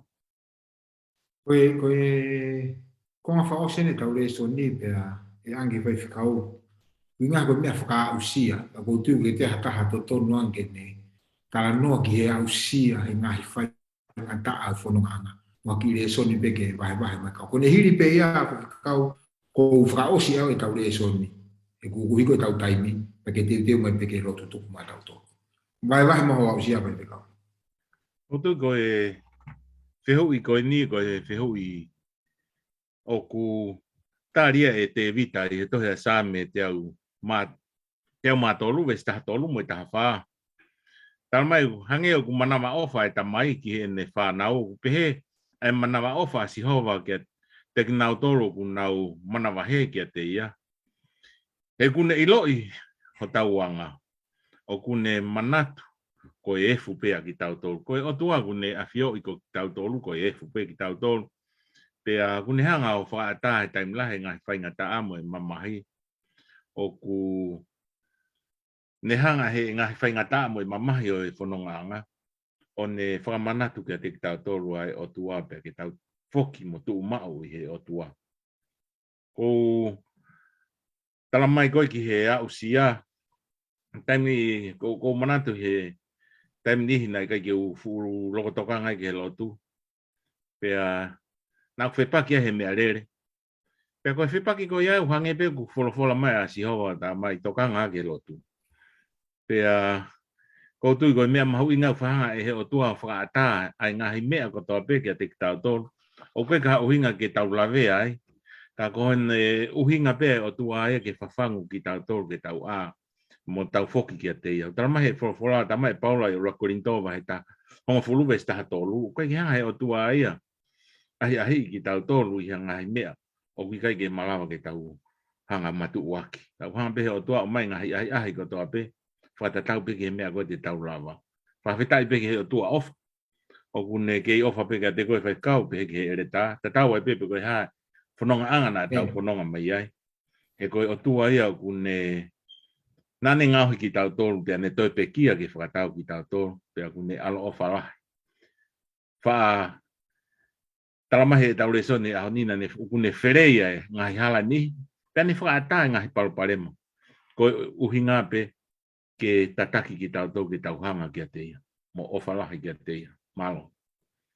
Ko e, ko e, ko e ngaahi fakaʻosi eni ʻetau lēsoni pea ʻe ʻange faifekau. Ko e ngaahi ko e meʻa fakaaʻusia, ka ʻoku ou tui ʻoku ʻiate ha taha totonu ange ke ne talanoa ki he aʻusia he ngaahi faingataʻa ʻo e fonongaʻanga. Mo ha kiʻi lēsoni pē ke vahevahe mai kau. Ko ʻene hili pē ia faifekau, ko e fakaʻosi ʻa ʻetau lēsoni. He kuo kuo hiko ʻetau taimi, pea ke teuteu mai pē ke lotu tuku maʻatautolu. Vahevahe mo hoʻo aʻusia faifekau. ʻOku ou tui ko e fehuʻi ko eni, ko e fehuʻi ʻoku tali ia ʻe Tēvita ʻi he tohi ʻa Saame teau mā, teau mā tolu, veesi taha tolu mo e taha fā. Talamai, hangē ʻoku manavaʻofa ʻa e tamai ki heʻene fānau, ʻoku pehē ʻa e manavaʻofa ʻa Sihova kiate kinautolu ʻoku nau manavahē kiate ia. He ʻoku ne ʻiloʻi hotau anga, ʻoku ne manatu ko e efu pē ʻa kitautolu. Ko e ʻOtua ʻoku ne ʻafioʻi ko kitautolu, ko e efu pē kitautolu. Pea ʻoku ne hanga ʻo fakaʻatā he taimi lahi e ngaahi faingataʻa mo e mamahi. ʻOku ne hanga he ngaahi faingataʻa mo e mamahi ʻo e fonongaʻanga ʻo ne fakamanatu kiate kitautolu ʻa e ʻOtua pea ke tau foki mo tuʻu maʻu ʻi he ʻOtua. ʻOku ou talamai ko ē ki he aʻusia, taimi, ʻoku ou, ʻoku ou manatu he taimi niʻihi naʻe ʻikai ke u fuʻu loko tokanga ai ki he lotu. Pea naʻa ku fepaki ai he meʻalele. Pea ko e fepaki ko ia ʻoku hangē pē ʻoku folofola mai ʻa Sihova, talamai tokanga ki he lotu. Pea ʻoku ou tui ko e meʻa mahuʻinga ʻoku fakahanga ʻe he ʻOtua ʻo fakaʻatā ʻa e ngaahi meʻa kotoa pē kiate kitautolu. ʻOku ʻikai ko ha ʻuhinga ke tau lavea ai. Ka ko hono ʻuhinga pē ʻa e ʻOtua ia ke fafangu kitautolu ke tau ʻā mo tau foki kiate ia. Talamai he folofola, talamai ʻe Paula ʻi he ʻuluaki Kolinitō vahe taha, hongofulu veesi taha tolu. ʻOku ʻikai ke hanga he ʻOtua ia ʻo ʻahiʻahiʻi kitautolu ʻi ha ngaahi meʻa ʻoku ʻikai ke malava ke tau hanga matuʻuaki. Tau hanga pē he ʻOtua ʻo ʻomai ngaahi ʻahiʻahi kotoa pē, fakatatau pē ki he meʻa ko ē te tau lava. Fakafetaʻi pē ki he ʻOtua ʻofa. ʻOku ne kei ʻofa pē kiate koe faifekau, pehē ki he ʻeletā, tatau ai pē pe ko e hā e fonongaʻanga naʻa tau fononga mai ai. He ko e ʻOtua ia ʻoku ne, naʻa ne ngaohi kitautolu, pea ne toe pekia ke fakatau kitautolu, pea ʻoku ne ʻaloʻofa lahi. Faʻa talamai he ʻetau lēsoni ʻaho ni naʻa ne, ʻoku ne feleia e ngaahi hala ni, pea ne fakaʻatā e ngaahi palopalema. Ko e ʻuhinga pē ke tataki kitautolu ke tau hanga kiate ia, mo ʻofa lahi kiate ia. Mālō.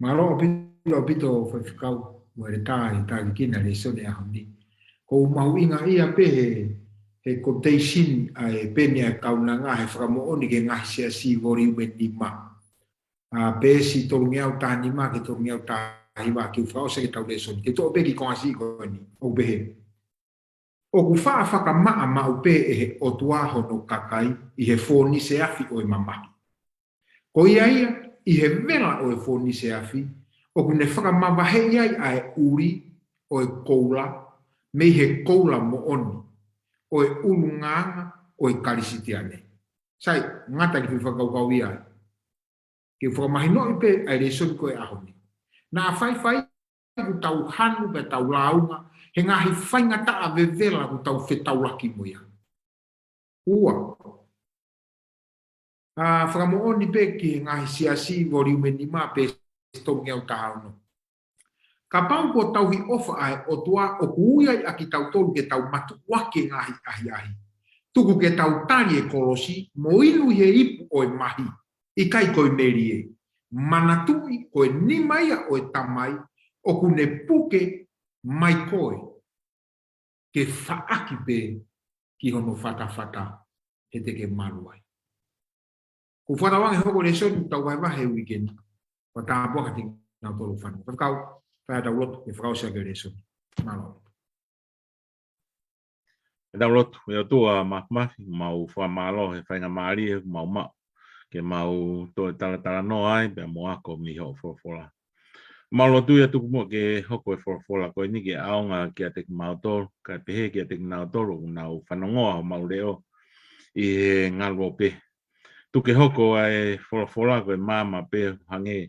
Mālō ʻaupito, ʻaupito faifekau, mo e ʻeletā ʻi he tākiekina e lēsoni ʻaho ni. ʻOku mahuʻinga ia pē he, he quotation ʻa e peni ʻa e kaunanga he Fakamoʻoni ki he Ngaahi Siasi volume nima. ʻA, peesi tolungeau taha nima ki he tolungeau taha hiva, ke u fakaʻosi ʻetau lēsoni. Ke toʻo pē kiʻi konga siʻi ko eni, ʻoku pehē. ʻOku faʻa fakamaʻa maʻu pē ʻe he ʻOtua hono kakai ʻi he fōnise afi ʻo e mamahi. Ko ia ia, ʻi he vela ʻo e fōnise afi, ʻoku ne fakamavaheʻi ai ʻa e ʻuli ʻo e koula, mei he koula moʻoni, ʻo e ʻulungaanga ʻo e Kalisitiane. Sai, ngata ki he fakakaukau ia ai. Ke fakamahinoʻi pē ʻa e lēsoni ko e ʻaho ni. Naʻa faifai ʻoku tau hanu pea tau lāunga he ngaahi faingataʻa vevela ʻoku tau fetaulaki mo ia. Ua. ʻA, Fakamoʻoni pē ki he Ngaahi Siasi volume nima peesi tolungeau taha ono. Kapau kuo tauhi ʻofa ʻa e ʻOtua ʻoku ui ai ʻa kitautolu ke tau matuʻuaki e ngaahi ʻahiʻahi. Tuku ke tau tali e kolosi, mo inu ʻi he ipu ʻo e mahi, ʻikai ko e melie. Manatuʻi ko e nima ia ʻo e Tamai, ʻoku ne puke mai koe ke faʻaki pē ki hono fatafata he te ke malu ai. Ko e fakaʻosi ange hoko lēsoni ʻoku tau vahevahe he uike ni. Ko e tāpuaki kiate kinautolu fānau. Faifekau, fai haʻatau lotu ke fakaʻosi ʻaki e lēsoni. Mālō. Ke tau lotu. ʻE ʻOtua Māfimafi, mau fakamālō he faingamālie ʻoku mau maʻu ke mau toe talatalanoa ai pea mo ako mei hoʻo folofola. Mau lotu ia tuku muʻa ke hoko e folofola ko eni ke ʻaonga kiate kimautolu, kae pehē kiate kinautolu ʻoku nau fanongoa homau leʻo ʻi he ngaluope. Tuku ke hoko ʻa e folofola ko e maama pē hangē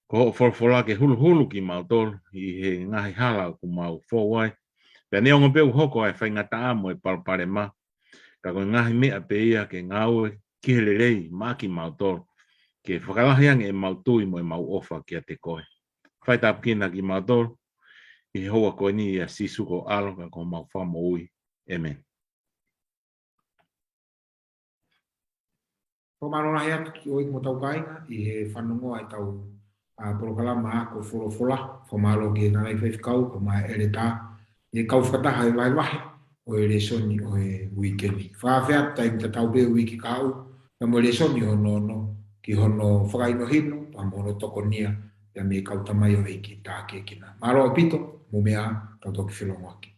Ko hoʻo folofola ke huluhulu kimautolu ʻi he ngaahi hala ʻoku mau fou ai. Pea neongo pē ʻoku hoko ʻa e faingataʻa mo e palopalema, ka ko e ngaahi meʻa pē ia ke ngāue ki he lelei maʻa kimautolu, ke fakalahi ange ʻemau tui mo ʻemau ʻofa kiate koe. Fai tāpuekina kimautolu ʻi he houa ko eni ʻia Sīsū ko ho ʻAlo ka ko homau Fakamoʻui. ʻĒmeni. Fakamālō lahi atu ki ʻoe mo hotau kāinga ʻi he fanongo ʻa ʻetau, ʻa, polokalama ako folofola. Fakamālō ki he tangataʻeiki faifekau, kae ʻumaʻā e ʻeletā, ʻi he kau fakataha e vahevahe ʻo e lēsoni ʻo e uike ni. Fakaafeʻi atu taimi tatau pē uike kahaʻu, pea mo e lēsoni hono ono, ki hono fakahinohino, pea mo hono tokonia, pea mei he kau tamaioʻeiki tākiekina. Mālō ʻaupito, mou meʻa ā, tau toki felongoaki.